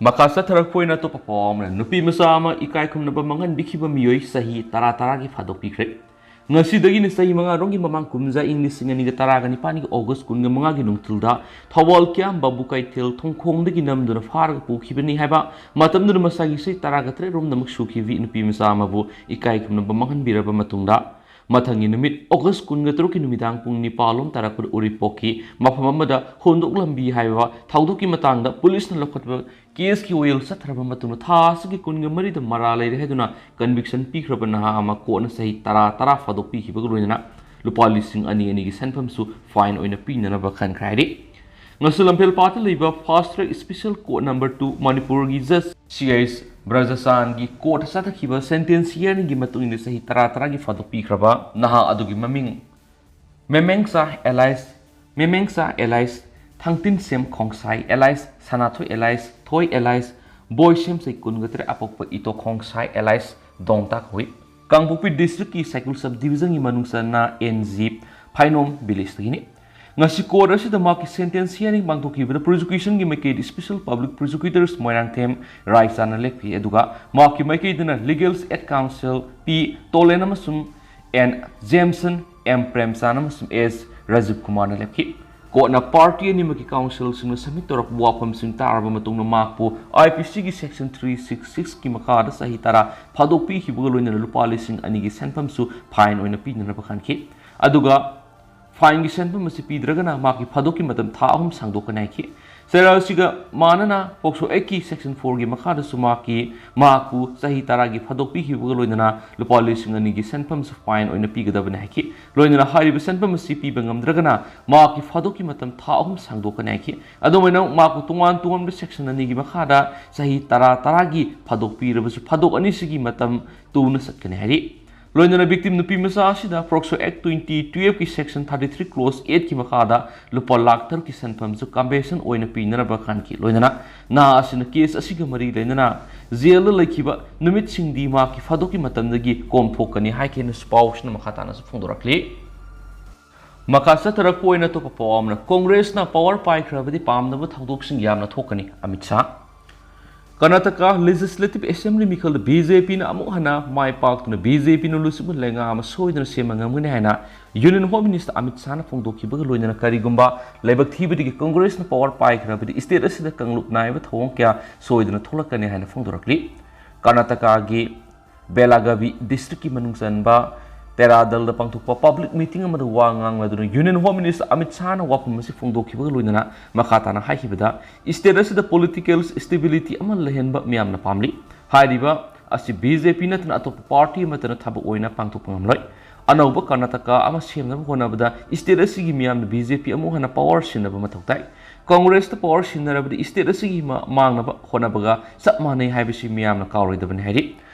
ꯃꯈꯥ ꯆꯠꯊꯔꯛꯄ ꯑꯣꯏꯅ ꯑꯇꯣꯞꯄ ꯄꯥꯎ ꯑꯃꯅ, ꯅꯨꯄꯤ ꯃꯆꯥ ꯑꯃ ꯏꯀꯥꯏ ꯈꯨꯝꯅꯕ ꯃꯥꯡꯍꯟꯕꯤꯈꯤꯕ ꯃꯤꯑꯣꯏ ꯆꯍꯤ ꯇꯔꯥ ꯇꯔꯥꯒꯤ ꯐꯥꯗꯣꯛꯄꯤꯈ꯭ꯔꯦ꯫ ꯉꯁꯤꯗꯒꯤꯅ ꯆꯍꯤ ꯃꯉꯥꯔꯣꯝꯒꯤ ꯃꯃꯥꯡ ꯀꯨꯝꯖꯥ ꯏꯪ ꯂꯤꯁꯤꯡ ꯑꯅꯤꯒ ꯇꯔꯥꯒ ꯅꯤꯄꯥꯟꯒꯤ August ꯀꯨꯟꯒ ꯃꯉꯥꯒꯤ ꯅꯨꯡꯊꯤꯜꯗ ꯊꯧꯕꯥꯜ ꯀꯤꯌꯥꯝ ꯕꯥꯕꯨ ꯀꯩꯊꯦꯜ ꯊꯣꯡꯈꯣꯡꯗꯒꯤ ꯅꯝꯗꯨꯅ ꯐꯥꯔꯒ ꯄꯨꯈꯤꯕꯅꯤ ꯍꯥꯏꯕ, ꯃꯇꯝꯗꯨꯗ ꯃꯁꯥꯒꯤ ꯆꯍꯤ ꯇꯔꯥꯒ ꯇꯔꯦꯠ ꯔꯣꯝꯗꯃꯛ ꯁꯨꯈꯤꯕꯤ ꯅꯨꯄꯤ ꯃꯆꯥ ꯑꯃꯕꯨ ꯏꯀꯥꯏ ꯈꯨꯝꯅꯕ ꯃꯥꯡꯍꯟꯕꯤꯔꯕ ꯃꯇꯨꯡꯗ, ꯃꯊꯪꯒꯤ ꯅꯨꯃꯤꯠ August ꯀꯨꯟꯒ ꯇꯔꯨꯛꯀꯤ ꯅꯨꯃꯤꯗꯥꯡ ꯄꯨꯡ ꯅꯤꯄꯥꯜ ꯂꯣꯝ ꯇꯥꯔꯛꯄꯗ ꯎꯔꯤꯄꯣꯛꯀꯤ ꯃꯐꯝ ꯑꯃꯗ ꯍꯣꯟꯗꯣꯛꯂꯝꯕꯤ ꯍꯥꯏꯕ ꯊꯧꯗꯣꯛꯀꯤ ꯃꯇꯥꯡꯗ ꯄꯨꯂꯤꯁꯅ ꯂꯧꯈꯠꯄ case ꯀꯤ ꯋꯥꯌꯦꯜ ꯆꯠꯊꯔꯕ ꯃꯇꯨꯡꯗ ꯊꯥ ꯑꯁꯤꯒꯤ ꯀꯨꯟꯒ ꯃꯔꯤꯗ ꯃꯔꯥꯜ ꯂꯩꯔꯦ ꯍꯥꯏꯗꯨꯅ conviction ꯄꯤꯈ꯭ꯔꯕ ꯅꯍꯥ ꯑꯃ ꯀꯣꯔꯠꯅ ꯆꯍꯤ ꯇꯔꯥ ꯇꯔꯥ ꯐꯥꯗꯣꯛꯄꯤꯈꯤꯕꯒ ꯂꯣꯏꯅꯅ ꯂꯨꯄꯥ ꯂꯤꯁꯤꯡ ꯑꯅꯤ ꯑꯅꯤꯒꯤ ꯁꯦꯟꯐꯝꯁꯨ fine ꯑꯣꯏꯅ ꯄꯤꯅꯅꯕ ꯈꯟꯈ꯭ꯔꯦ ꯍꯥꯏꯔꯤ꯫ ꯉꯁꯤ ꯂꯝꯐꯦꯜ ꯄꯥꯠꯇ ꯂꯩꯕ Fast Track Special Court Number Two ꯃꯅꯤꯄꯨꯔꯒꯤ Judge C H ꯕ꯭ꯔꯖꯆꯥꯟꯒꯤ ꯀꯣꯔꯠꯇ ꯆꯠꯊꯈꯤꯕ sentence hearing ꯒꯤ ꯃꯇꯨꯡ ꯏꯟꯅ ꯆꯍꯤ ꯇꯔꯥ ꯇꯔꯥꯒꯤ ꯐꯥꯗꯣꯛꯄꯤꯈ꯭ꯔꯕ ꯅꯍꯥ ꯑꯗꯨꯒꯤ ꯃꯃꯤꯡ ꯃꯦꯃꯦꯡꯆꯥ alias, ꯃꯦꯃꯦꯡꯆꯥ alias ꯊꯥꯡꯇꯤꯟꯁꯦꯝ ꯈꯣꯡꯁꯥꯏ alias ꯁꯅꯥꯊꯣꯏ alias ꯊꯣꯏ alias ꯕꯣꯏꯁꯦꯝꯆꯩ ꯀꯨꯟꯒ ꯇꯔꯦꯠ ꯑꯄꯣꯛꯄ ꯏꯇꯣ ꯈꯣꯡꯁꯥꯏ alias ꯗꯣꯡꯇꯥ ꯀꯧꯏ꯫ ꯀꯥꯡꯄꯣꯛꯄꯤ district ꯀꯤ ꯁꯥꯏꯀꯨꯜ sub division ꯒꯤ ꯃꯅꯨꯡ ꯆꯟꯅ N G ꯐꯥꯏꯅꯣꯝ village ꯇꯒꯤꯅꯤ꯫ ꯉꯁꯤ court ꯑꯁꯤꯗ ꯃꯍꯥꯛꯀꯤ sentence hearing ꯄꯥꯡꯊꯣꯛꯈꯤꯕꯗ prosecutionꯒꯤ ꯃꯥꯏꯀꯩꯗ Special Public Prosecutors ꯃꯣꯏꯔꯥꯡꯊꯦꯝ ꯔꯥꯏꯆꯥꯅ ꯂꯦꯞꯈꯤ, ꯑꯗꯨꯒ ꯃꯍꯥꯛꯀꯤ ꯃꯥꯏꯀꯩꯗꯅ Legal Aid Counsel P ꯇꯣꯂꯦꯟ ꯑꯃꯁꯨꯡ N ꯖꯦꯝꯁꯟ, M ꯄ꯭ꯔꯦꯝꯆꯥꯟ ꯑꯃꯁꯨꯡ S ꯔꯥꯖꯤꯕ ꯀꯨꯃꯥꯔꯅ ꯂꯦꯞꯈꯤ꯫ Courtꯅ party ꯑꯅꯤꯃꯛꯀꯤ counselꯁꯤꯡꯅ submit ꯇꯧꯔꯛꯄ ꯋꯥꯐꯝꯁꯤꯡ ꯇꯥꯔꯕ ꯃꯇꯨꯡꯗ ꯃꯍꯥꯛꯄꯨ IPCꯒꯤ section three six sixꯀꯤ ꯃꯈꯥꯗ ꯆꯍꯤ ꯇꯔꯥ ꯐꯥꯗꯣꯛꯄꯤꯈꯤꯕꯒ ꯂꯣꯏꯅꯅ ꯂꯨꯄꯥ ꯂꯤꯁꯤꯡ ꯑꯅꯤꯒꯤ ꯁꯦꯟꯐꯝꯁꯨ fine ꯑꯣꯏꯅ ꯄꯤꯅꯅꯕ ꯈꯟꯈꯤ꯫ ꯑꯗꯨꯒ fineꯒꯤ ꯁꯦꯟꯐꯝ ꯑꯁꯤ ꯄꯤꯗ꯭ꯔꯒꯅ ꯃꯍꯥꯛꯀꯤ ꯐꯥꯗꯣꯛꯀꯤ ꯃꯇꯝ ꯊꯥ ꯑꯍꯨꯝ ꯁꯥꯡꯗꯣꯛꯀꯅꯤ ꯍꯥꯏꯈꯤ꯫ ꯆꯩꯔꯥꯜ ꯑꯁꯤꯒ ꯃꯥꯟꯅꯅ POCSO Actꯀꯤ section fourꯒꯤ ꯃꯈꯥꯗꯁꯨ ꯃꯍꯥꯛꯀꯤ, ꯃꯍꯥꯛꯄꯨ ꯆꯍꯤ ꯇꯔꯥꯒꯤ ꯐꯥꯗꯣꯛꯄꯤꯈꯤꯕꯒ ꯂꯣꯏꯅꯅ ꯂꯨꯄꯥ ꯂꯤꯁꯤꯡ ꯑꯅꯤꯒꯤ ꯁꯦꯟꯐꯝꯁꯨ fine ꯑꯣꯏꯅ ꯄꯤꯒꯗꯕꯅꯤ ꯍꯥꯏꯈꯤ꯫ ꯂꯣꯏꯅꯅ ꯍꯥꯏꯔꯤꯕ ꯁꯦꯟꯐꯝ ꯑꯁꯤ ꯄꯤꯕ ꯉꯝꯗ꯭ꯔꯒꯅ ꯃꯍꯥꯛꯀꯤ ꯐꯥꯗꯣꯛꯀꯤ ꯃꯇꯝ ꯊꯥ ꯑꯍꯨꯝ ꯁꯥꯡꯗꯣꯛꯀꯅꯤ ꯍꯥꯏꯈꯤ꯫ ꯑꯗꯨꯃꯥꯏꯅ ꯃꯍꯥꯛꯄꯨ ꯇꯣꯉꯥꯟ ꯇꯣꯉꯥꯟꯕ section ꯑꯅꯤꯒꯤ ꯃꯈꯥꯗ ꯆꯍꯤ ꯇꯔꯥ ꯇꯔꯥꯒꯤ ꯐꯥꯗꯣꯛꯄꯤꯔꯕꯁꯨ ꯐꯥꯗꯣꯛ ꯑꯅꯤꯁꯤꯒꯤ ꯃꯇꯝ ꯇꯨꯅ ꯆꯠꯀꯅꯤ ꯍꯥꯏꯔꯤ꯫ ꯂꯣꯏꯅꯅ victim ꯅꯨꯄꯤ ꯃꯆꯥ ꯑꯁꯤꯗ POCSO Act twenty twelveꯀꯤ section thirty three clause eightꯀꯤ ꯃꯈꯥꯗ ꯂꯨꯄꯥ ꯂꯥꯈ ꯇꯔꯨꯛꯀꯤ ꯁꯦꯟꯐꯝꯁꯨ compensation ꯑꯣꯏꯅ ꯄꯤꯅꯅꯕ ꯈꯟꯈꯤ꯫ ꯂꯣꯏꯅꯅ ꯅꯍꯥ ꯑꯁꯤꯅ case ꯑꯁꯤꯒ ꯃꯔꯤ ꯂꯩꯅꯅ jailꯗ ꯂꯩꯈꯤꯕ ꯅꯨꯃꯤꯠꯁꯤꯡꯗꯤ ꯃꯍꯥꯛꯀꯤ ꯐꯥꯗꯣꯛꯀꯤ ꯃꯇꯝꯗꯒꯤ ꯀꯣꯝꯊꯣꯛꯀꯅꯤ ꯍꯥꯏꯈꯤ ꯍꯥꯏꯅꯁꯨ ꯄꯥꯎꯁꯤꯅ ꯃꯈꯥ ꯇꯥꯅꯁꯨ ꯐꯣꯡꯗꯣꯔꯛꯂꯤ꯫ ꯃꯈꯥ ꯆꯠꯊꯔꯛꯄ ꯑꯣꯏꯅ ꯑꯇꯣꯞꯄ ꯄꯥꯎ ꯑꯃꯅ, Congressꯅ power ꯄꯥꯏꯈ꯭ꯔꯕꯗꯤ ꯄꯥꯝꯗꯕ ꯊꯧꯗꯣꯛꯁꯤꯡ ꯌꯥꯝꯅ ꯊꯣꯛꯀꯅꯤ, ꯑꯃꯤꯠ ꯁꯥꯍ꯫ ꯀꯔꯅꯥꯇꯀꯥ Legislative Assembly ꯃꯤꯈꯜꯗ BJPꯅ ꯑꯃꯨꯛ ꯍꯟꯅ ꯃꯥꯏ ꯄꯥꯛꯇꯨꯅ BJPꯅ ꯂꯨꯆꯤꯡꯕ ꯂꯩꯉꯥꯛ ꯑꯃ ꯁꯣꯏꯗꯅ ꯁꯦꯝꯕ ꯉꯝꯒꯅꯤ ꯍꯥꯏꯅ Union Home Minister ꯑꯃꯤꯠ ꯁꯥꯍꯅ ꯐꯣꯡꯗꯣꯛꯈꯤꯕꯒ ꯂꯣꯏꯅꯅ ꯀꯔꯤꯒꯨꯝꯕ ꯂꯥꯏꯕꯛ ꯊꯤꯕꯗꯒꯤ Congressꯅ power ꯄꯥꯏꯈ꯭ꯔꯕꯗꯤ state ꯑꯁꯤꯗ ꯀꯥꯡꯂꯨꯞ ꯅꯥꯏꯕ ꯊꯧꯑꯣꯡ ꯀꯌꯥ ꯁꯣꯏꯗꯅ ꯊꯣꯛꯂꯛꯀꯅꯤ ꯍꯥꯏꯅ ꯐꯣꯡꯗꯣꯔꯛꯂꯤ꯫ ꯀꯔꯅꯥꯇꯀꯥꯒꯤ ꯕꯦꯂꯥꯒꯥꯚꯤ districtꯀꯤ ꯃꯅꯨꯡ ꯆꯟꯕ ꯇꯦꯔꯥꯗꯜꯗ ꯄꯥꯡꯊꯣꯛꯄ public meeting ꯑꯃꯗ ꯋꯥ ꯉꯥꯡꯂꯗꯨꯅ Union Home Minister ꯑꯃꯤꯠ ꯁꯥꯍꯅ ꯋꯥꯐꯝ ꯑꯁꯤ ꯐꯣꯡꯗꯣꯛꯈꯤꯕꯒ ꯂꯣꯏꯅꯅ ꯃꯈꯥ ꯇꯥꯅ ꯍꯥꯏꯈꯤꯕꯗ, state ꯑꯁꯤꯗ political stability ꯑꯃ ꯂꯩꯍꯟꯕ ꯃꯤꯌꯥꯝꯅ ꯄꯥꯝꯂꯤ꯫ ꯍꯥꯏꯔꯤꯕ ꯑꯁꯤ BJP ꯅꯠꯇꯅ ꯑꯇꯣꯞꯄ party ꯑꯃꯠꯇꯅ ꯊꯕꯛ ꯑꯣꯏꯅ ꯄꯥꯡꯊꯣꯛꯄ ꯉꯝꯂꯣꯏ꯫ ꯑꯅꯧꯕ ꯀꯔꯅꯥꯇꯀꯥ ꯑꯃ ꯁꯦꯝꯅꯕ ꯍꯣꯠꯅꯕꯗ state ꯑꯁꯤꯒꯤ ꯃꯤꯌꯥꯝꯅ BJP ꯑꯃꯨꯛ ꯍꯟꯅ power ꯁꯤꯟꯅꯕ ꯃꯊꯧ ꯇꯥꯏ꯫ Congressꯇ power ꯁꯤꯟꯅꯔꯕꯗꯤ state ꯑꯁꯤꯒꯤ ꯃ-, ꯃꯥꯡꯅꯕ ꯍꯣꯠꯅꯕꯒ ꯆꯞ ꯃꯥꯟꯅꯩ ꯍꯥꯏꯕꯁꯤ ꯃꯤꯌꯥꯝꯅ ꯀꯥꯎꯔꯣꯏꯗꯕꯅꯤ ꯍꯥꯏꯔꯤ꯫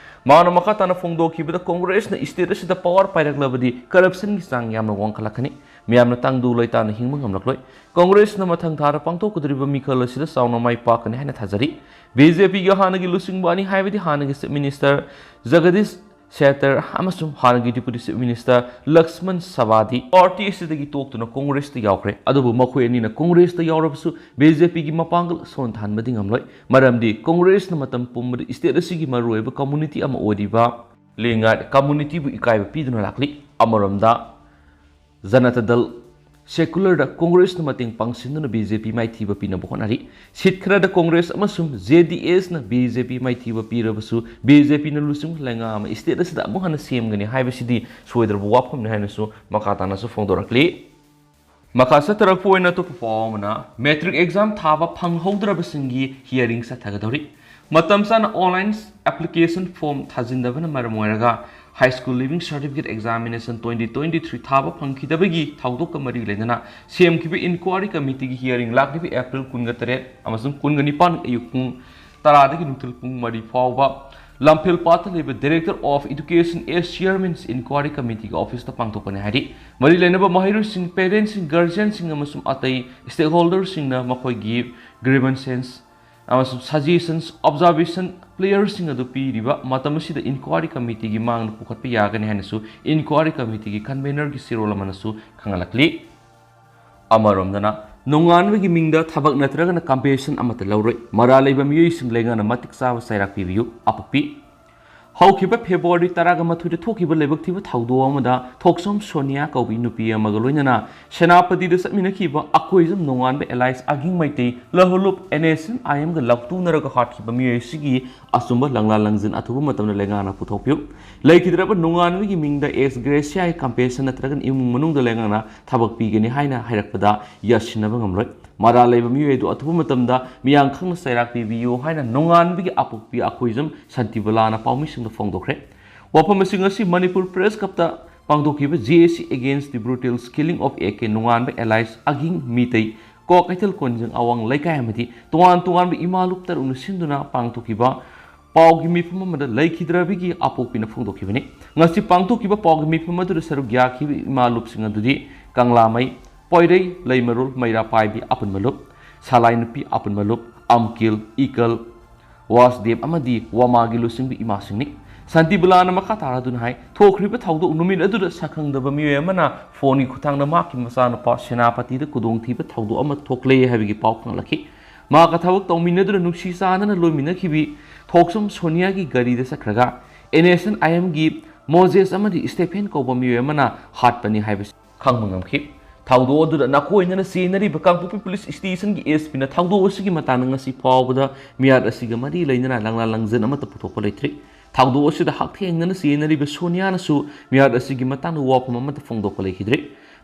ꯃꯍꯥꯛꯅ ꯃꯈꯥ ꯇꯥꯅ ꯐꯣꯡꯗꯣꯛꯈꯤꯕꯗ, Congressꯅ state ꯑꯁꯤꯗ power ꯄꯥꯏꯔꯛꯂꯕꯗꯤ corruptionꯒꯤ ꯆꯥꯡ ꯌꯥꯝꯅ ꯋꯥꯡꯈꯠꯂꯛꯀꯅꯤ꯫ ꯃꯤꯌꯥꯝꯅ ꯇꯪꯗꯨ ꯂꯩꯇꯥꯅ ꯍꯤꯡꯕ ꯉꯝꯂꯛꯂꯣꯏ꯫ Congressꯅ ꯃꯊꯪ ꯊꯥꯗ ꯄꯥꯡꯊꯣꯛꯀꯗꯧꯔꯤꯕ ꯃꯤꯈꯜ ꯑꯁꯤꯗ ꯆꯥꯎꯅ ꯃꯥꯏ ꯄꯥꯛꯀꯅꯤ ꯍꯥꯏꯅ ꯊꯥꯖꯔꯤ꯫ BJPꯒꯤ ꯍꯥꯟꯅꯒꯤ ꯂꯨꯆꯤꯡꯕ ꯑꯅꯤ, ꯍꯥꯏꯕꯗꯤ ꯍꯥꯟꯅꯒꯤ Chief Minister ꯖꯒꯗꯤꯁ ꯁꯦꯇꯔ ꯑꯃꯁꯨꯡ ꯍꯥꯟꯅꯒꯤ Deputy Chief Minister Lakshman ꯁꯕꯥꯗꯤ party ꯑꯁꯤꯗꯒꯤ ꯇꯣꯛꯇꯨꯅ ꯀꯣꯡꯒ꯭ꯔꯦꯁꯇ ꯌꯥꯎꯈ꯭ꯔꯦ꯫ ꯑꯗꯨꯕꯨ ꯃꯈꯣꯏ ꯑꯅꯤꯅ ꯀꯣꯡꯒ꯭ꯔꯦꯁꯇ ꯌꯥꯎꯔꯕꯁꯨ ꯕꯤ ꯖꯦ ꯄꯤꯒꯤ ꯃꯄꯥꯡꯒꯜ ꯁꯣꯟꯊꯍꯟꯕꯗꯤ ꯉꯝꯂꯣꯏ꯫ ꯃꯔꯝꯗꯤ ꯀꯣꯡꯒ꯭ꯔꯦꯁꯅ ꯃꯇꯝ ꯄꯨꯝꯕꯗ ꯁ꯭ꯇꯦꯠ ꯑꯁꯤꯒꯤ ꯃꯔꯨꯑꯣꯏꯕ ꯀꯝꯃ꯭ꯌꯨꯅꯤꯇꯤ ꯑꯃ ꯑꯣꯏꯔꯤꯕ ꯂꯤꯡꯒꯥꯏꯠ ꯀꯝꯃ꯭ꯌꯨꯅꯤꯇꯤꯕꯨ ꯏꯀꯥꯏꯕ ꯄꯤꯗꯨꯅ ꯂꯥꯛꯂꯤ꯫ ꯑꯃꯔꯣꯝꯗ ꯖꯅꯇꯥ ꯗꯜ ꯁꯦꯀꯨꯂꯔꯗ ꯀꯣꯡꯒ꯭ꯔꯦꯁꯅ ꯃꯇꯦꯡ ꯄꯥꯡꯁꯤꯟꯗꯨꯅ ꯕꯤ ꯖꯦ ꯄꯤ ꯃꯥꯏꯊꯤꯕ ꯄꯤꯅꯕ ꯍꯣꯠꯅꯔꯤ꯫ ꯁꯤꯠ ꯈꯔꯗ ꯀꯣꯡꯒ꯭ꯔꯦꯁ ꯑꯃꯁꯨꯡ ꯖꯦ ꯗꯤ ꯑꯦꯁꯅ ꯕꯤ ꯖꯦ ꯄꯤ ꯃꯥꯏꯊꯤꯕ ꯄꯤꯔꯕꯁꯨ, ꯕꯤ ꯖꯦ ꯄꯤꯅ ꯂꯨꯆꯤꯡꯕ ꯂꯩꯉꯥꯛ ꯑꯃ ꯁ꯭ꯇꯦꯠ ꯑꯁꯤꯗ ꯑꯃꯨꯛ ꯍꯟꯅ ꯁꯦꯝꯒꯅꯤ ꯍꯥꯏꯕꯁꯤꯗꯤ ꯁꯣꯏꯗ꯭ꯔꯕ ꯋꯥꯐꯝꯅꯤ ꯍꯥꯏꯅꯁꯨ ꯃꯈꯥ ꯇꯥꯅꯁꯨ ꯐꯣꯡꯗꯣꯔꯛꯂꯤ꯫ ꯃꯈꯥ ꯆꯠꯊꯔꯛꯄ ꯑꯣꯏꯅ ꯑꯇꯣꯞꯄ ꯄꯥꯎ ꯑꯃꯅ, ꯃꯦꯇ꯭ꯔꯤꯛ ꯑꯦꯛꯖꯥꯝ ꯊꯥꯕ ꯐꯪꯍꯧꯗ꯭ꯔꯕꯁꯤꯡꯒꯤ ꯍꯤꯌꯥꯔꯤꯡ ꯆꯠꯊꯒꯗꯧꯔꯤ꯫ ꯃꯇꯝ ꯆꯥꯅ ꯑꯣꯟꯂꯥꯏꯟ ꯑꯦꯄ꯭ꯂꯤꯀꯦꯁꯟ ꯐꯣꯔꯝ ꯊꯥꯖꯤꯟꯗꯕꯅ ꯃꯔꯝ ꯑꯣꯏꯔꯒ high school leaving certificate examination twenty twenty three ꯊꯥꯕ ꯐꯪꯈꯤꯗꯕꯒꯤ ꯊꯧꯗꯣꯛꯀ ꯃꯔꯤ ꯂꯩꯅꯅ ꯁꯦꯝꯈꯤꯕ ꯏꯟꯀ꯭ꯋꯥꯔꯤ ꯀꯃꯤꯇꯤꯒꯤ ꯍꯤꯌꯥꯔꯤꯡ ꯂꯥꯛꯂꯤꯕ ꯑꯦꯄ꯭ꯔꯤꯜ ꯀꯨꯟꯒ ꯇꯔꯦꯠ ꯑꯃꯁꯨꯡ ꯀꯨꯟꯒ ꯅꯤꯄꯥꯟ ꯑꯌꯨꯛ ꯄꯨꯡ ꯇꯔꯥꯗꯒꯤ ꯅꯨꯡꯊꯤꯜ ꯄꯨꯡ ꯃꯔꯤ ꯐꯥꯎꯕ ꯂꯝꯐꯦꯜ ꯄꯥꯠꯇ ꯂꯩꯕ Director of Education S Chairman's Inquiry Committeeꯒꯤ ꯑꯣꯐꯤꯁꯇ ꯄꯥꯡꯊꯣꯛꯀꯅꯤ ꯍꯥꯏꯔꯤ꯫ ꯃꯔꯤ ꯂꯩꯅꯕ ꯃꯍꯩꯔꯣꯏꯁꯤꯡ, ꯄꯦꯔꯦꯟꯠꯁꯤꯡ, ꯒꯥꯔꯖꯤꯌꯟꯁꯤꯡ ꯑꯃꯁꯨꯡ ꯑꯇꯩ ꯁ꯭ꯇꯦꯛꯍꯣꯜꯗꯔꯁꯤꯡꯅ ꯃꯈꯣꯏꯒꯤ grievances ꯑꯃꯁꯨꯡ suggestions, observation, ꯄ꯭ꯂꯦꯌꯔꯁꯤꯡ ꯑꯗꯨ ꯄꯤꯔꯤꯕ ꯃꯇꯝ ꯑꯁꯤꯗ ꯏꯟꯀ꯭ꯋꯥꯔꯤ ꯀꯃꯤꯇꯤꯒꯤ ꯃꯥꯡꯗ ꯄꯨꯈꯠꯄ ꯌꯥꯒꯅꯤ ꯍꯥꯏꯅꯁꯨ ꯏꯟꯀ꯭ꯋꯥꯔꯤ ꯀꯃꯤꯇꯤꯒꯤ ꯀꯟꯚꯦꯅꯔꯒꯤ ꯆꯦꯔꯣꯜ ꯑꯃꯅꯁꯨ ꯈꯪꯍꯜꯂꯛꯂꯤ꯫ ꯑꯃꯔꯣꯝꯗꯅ, ꯅꯣꯡꯉꯥꯟꯕꯒꯤ ꯃꯤꯡꯗ ꯊꯕꯛ ꯅꯠꯇ꯭ꯔꯒꯅ ꯀꯝꯄꯦꯟꯁꯦꯁꯟ ꯑꯃꯠꯇ ꯂꯧꯔꯣꯏ꯫ ꯃꯔꯥꯜ ꯂꯩꯕ ꯃꯤꯑꯣꯏꯁꯤꯡ ꯂꯩꯉꯥꯛꯅ ꯃꯇꯤꯛ ꯆꯥꯕ ꯆꯩꯔꯥꯛ ꯄꯤꯕꯤꯌꯨ꯫ ꯑꯄꯣꯛꯄꯤ꯫ ꯍꯧꯈꯤꯕ ꯐꯦꯕ꯭ꯔꯨꯋꯥꯔꯤ ꯇꯔꯥꯒ ꯃꯥꯊꯣꯏꯗ ꯊꯣꯛꯈꯤꯕ ꯂꯥꯏꯕꯛ ꯊꯤꯕ ꯊꯧꯗꯣꯛ ꯑꯃꯗ ꯊꯣꯛꯆꯣꯝ ꯁꯣꯅꯤꯌꯥ ꯀꯧꯕꯤ ꯅꯨꯄꯤ ꯑꯃꯒ ꯂꯣꯏꯅꯅ ꯁꯦꯅꯥꯄꯇꯤꯗ ꯆꯠꯃꯤꯟꯅꯈꯤꯕ Akoijam ꯅꯣꯡꯉꯥꯟꯕ alias ꯑꯒꯤꯡ Meitei, ꯂꯍꯨꯂꯨꯞ N S M I Mꯒ ꯂꯥꯎꯊꯣꯛꯅꯔꯒ ꯍꯥꯠꯈꯤꯕ ꯃꯤꯑꯣꯏ ꯑꯁꯤꯒꯤ ꯑꯆꯨꯝꯕ ꯂꯪꯂꯥ ꯂꯪꯖꯤꯟ ꯑꯊꯨꯕ ꯃꯇꯝꯗ ꯂꯩꯉꯥꯛꯅ ꯄꯨꯊꯣꯛꯄꯤꯌꯨ꯫ ꯂꯩꯈꯤꯗ꯭ꯔꯕ ꯅꯣꯡꯉꯥꯟꯕꯒꯤ ꯃꯤꯡꯗ ꯑꯦꯁ ꯒ꯭ꯔꯦꯁꯤꯌꯥꯒꯤ ꯀꯝꯄꯦꯟꯁꯦꯁꯟ ꯅꯠꯇ꯭ꯔꯒꯅ ꯏꯃꯨꯡ ꯃꯅꯨꯡꯗ ꯂꯩꯉꯥꯛꯅ ꯊꯕꯛ ꯄꯤꯒꯅꯤ ꯍꯥꯏꯅ ꯍꯥꯏꯔꯛꯄꯗ ꯌꯥꯁꯤꯟꯅꯕ ꯉꯝꯂꯣꯏ꯫ ꯃꯔꯥꯜ ꯂꯩꯕ ꯃꯤꯑꯣꯏ ꯑꯗꯨ ꯑꯊꯨꯕ ꯃꯇꯝꯗ ꯃꯤꯌꯥꯝ ꯈꯪꯅ ꯆꯩꯔꯥꯛ ꯄꯤꯕꯤꯌꯨ ꯍꯥꯏꯅ ꯅꯣꯡꯉꯥꯟꯕꯒꯤ ꯑꯄꯣꯛꯄꯤ ꯑꯀꯣꯏꯖꯝ ꯁꯥꯟꯇꯤꯕꯂꯥꯅ ꯄꯥꯎꯃꯤꯁꯤꯡꯗ ꯐꯣꯡꯗꯣꯛꯈ꯭ꯔꯦ꯫ ꯋꯥꯐꯝ ꯑꯁꯤ ꯉꯁꯤ ꯃꯅꯤꯄꯨꯔ ꯄ꯭ꯔꯦꯁ ꯀ꯭ꯂꯕꯇ ꯄꯥꯡꯊꯣꯛꯈꯤꯕ J A C Against the Brutal Killing of A K ꯅꯣꯡꯉꯥꯟꯕ alias ꯑꯒꯤꯡ Meitei, Kwakeithel ꯀꯣꯟꯖꯪ ꯑꯋꯥꯡ ꯂꯩꯀꯥꯏ ꯑꯃꯗꯤ ꯇꯣꯉꯥꯟ ꯇꯣꯉꯥꯟꯕ ꯏꯃꯥ ꯂꯨꯞ ꯇꯔꯨꯛꯅ ꯁꯤꯟꯗꯨꯅ ꯄꯥꯡꯊꯣꯛꯈꯤꯕ ꯄꯥꯎꯒꯤ ꯃꯤꯐꯝ ꯑꯃꯗ ꯂꯩꯈꯤꯗ꯭ꯔꯕꯤꯒꯤ ꯑꯄꯣꯛꯄꯤꯅ ꯐꯣꯡꯗꯣꯛꯈꯤꯕꯅꯤ꯫ ꯉꯁꯤ ꯄꯥꯡꯊꯣꯛꯈꯤꯕ ꯄꯥꯎꯒꯤ ꯃꯤꯐꯝ ꯑꯗꯨꯗ ꯁꯔꯨꯛ ꯌꯥꯈꯤꯕ ꯏꯃꯥ ꯂꯨꯞꯁꯤꯡ ꯑꯗꯨꯗꯤ ꯀꯪꯂꯥꯃꯩ, ꯄꯣꯏꯔꯩ, ꯂꯩꯃꯔꯣꯜ, ꯃꯩꯔꯥ ꯄꯥꯏꯕꯤ ꯑꯄꯨꯟꯕ ꯂꯨꯞ, ꯁꯂꯥꯏ ꯅꯨꯄꯤ ꯑꯄꯨꯟꯕ ꯂꯨꯞ, ꯑꯝꯀꯤꯜ, ꯏꯀꯜ, ꯋꯥꯁꯗꯦꯕ ꯑꯃꯗꯤ ꯋꯥꯃꯥꯒꯤ ꯂꯨꯆꯤꯡꯕ ꯏꯃꯥꯁꯤꯡꯅꯤ꯫ ꯁꯥꯟꯇꯤꯕꯂꯥꯅ ꯃꯈꯥ ꯇꯥꯔꯗꯨꯅ ꯍꯥꯏ, ꯊꯣꯛꯈ꯭ꯔꯤꯕ ꯊꯧꯗꯣꯛ ꯅꯨꯃꯤꯠ ꯑꯗꯨꯗ ꯁꯛꯈꯪꯗꯕ ꯃꯤꯑꯣꯏ ꯑꯃꯅ ꯐꯣꯟꯒꯤ ꯈꯨꯠꯊꯥꯡꯗ ꯃꯍꯥꯛꯀꯤ ꯃꯆꯥꯅꯨꯄꯥ ꯁꯦꯅꯥꯄꯇꯤꯗ ꯈꯨꯗꯣꯡꯊꯤꯕ ꯊꯧꯗꯣꯛ ꯑꯃ ꯊꯣꯛꯂꯦ ꯍꯥꯏꯕꯒꯤ ꯄꯥꯎ ꯈꯪꯂꯛꯈꯤ꯫ ꯃꯍꯥꯛꯀ ꯊꯕꯛ ꯇꯧꯃꯤꯟꯅꯗꯨꯅ ꯅꯨꯡꯁꯤ ꯆꯥꯟꯅꯅ ꯂꯣꯏꯃꯤꯟꯅꯈꯤꯕꯤ ꯊꯣꯛꯆꯝ ꯁꯣꯅꯤꯌꯥꯒꯤ ꯒꯥꯔꯤꯗ ꯆꯠꯈ꯭ꯔꯒ ꯑꯦꯟ ꯑꯦꯁ ꯑꯦꯟ ꯑꯥꯏ ꯑꯦꯝꯒꯤ ꯃꯣꯖꯦꯁ ꯑꯃꯗꯤ ꯁ꯭ꯇꯦꯐꯦꯟ ꯀꯧꯕ ꯃꯤꯑꯣꯏ ꯑꯃꯅ ꯍꯥꯠꯄꯅꯤ ꯍꯥꯏꯕꯁꯤ ꯈꯪꯕ ꯉꯝꯈꯤ꯫ ꯊꯧꯗꯣꯛ ꯑꯗꯨꯗ ꯅꯥꯀꯣꯏꯅꯅ ꯆꯦꯟꯅꯔꯤꯕ ꯀꯥꯡꯄꯣꯛꯄꯤ ꯄꯨꯂꯤꯁ ꯁ꯭ꯇꯦꯁꯟꯒꯤ ꯑꯦꯁ ꯄꯤꯅ ꯊꯧꯗꯣꯛ ꯑꯁꯤꯒꯤ ꯃꯇꯥꯡꯗ ꯉꯁꯤ ꯐꯥꯎꯕꯗ ꯃꯤꯍꯥꯠ ꯑꯁꯤꯒ ꯃꯔꯤ ꯂꯩꯅꯅ ꯂꯪꯂꯥ ꯂꯪꯖꯟ ꯑꯃꯠꯇ ꯄꯨꯊꯣꯛꯄ ꯂꯩꯇ꯭ꯔꯤ꯫ ꯊꯧꯗꯣꯛ ꯑꯁꯤꯗ ꯍꯛꯊꯦꯡꯅꯅ ꯆꯦꯟꯅꯔꯤꯕ ꯁꯣꯅꯤꯌꯥꯅꯁꯨ ꯃꯤꯍꯥꯠ ꯑꯁꯤꯒꯤ ꯃꯇꯥꯡꯗ ꯋꯥꯐꯝ ꯑꯃꯠꯇ ꯐꯣꯡꯗꯣꯛꯄ ꯂꯩꯈꯤꯗ꯭ꯔꯤ꯫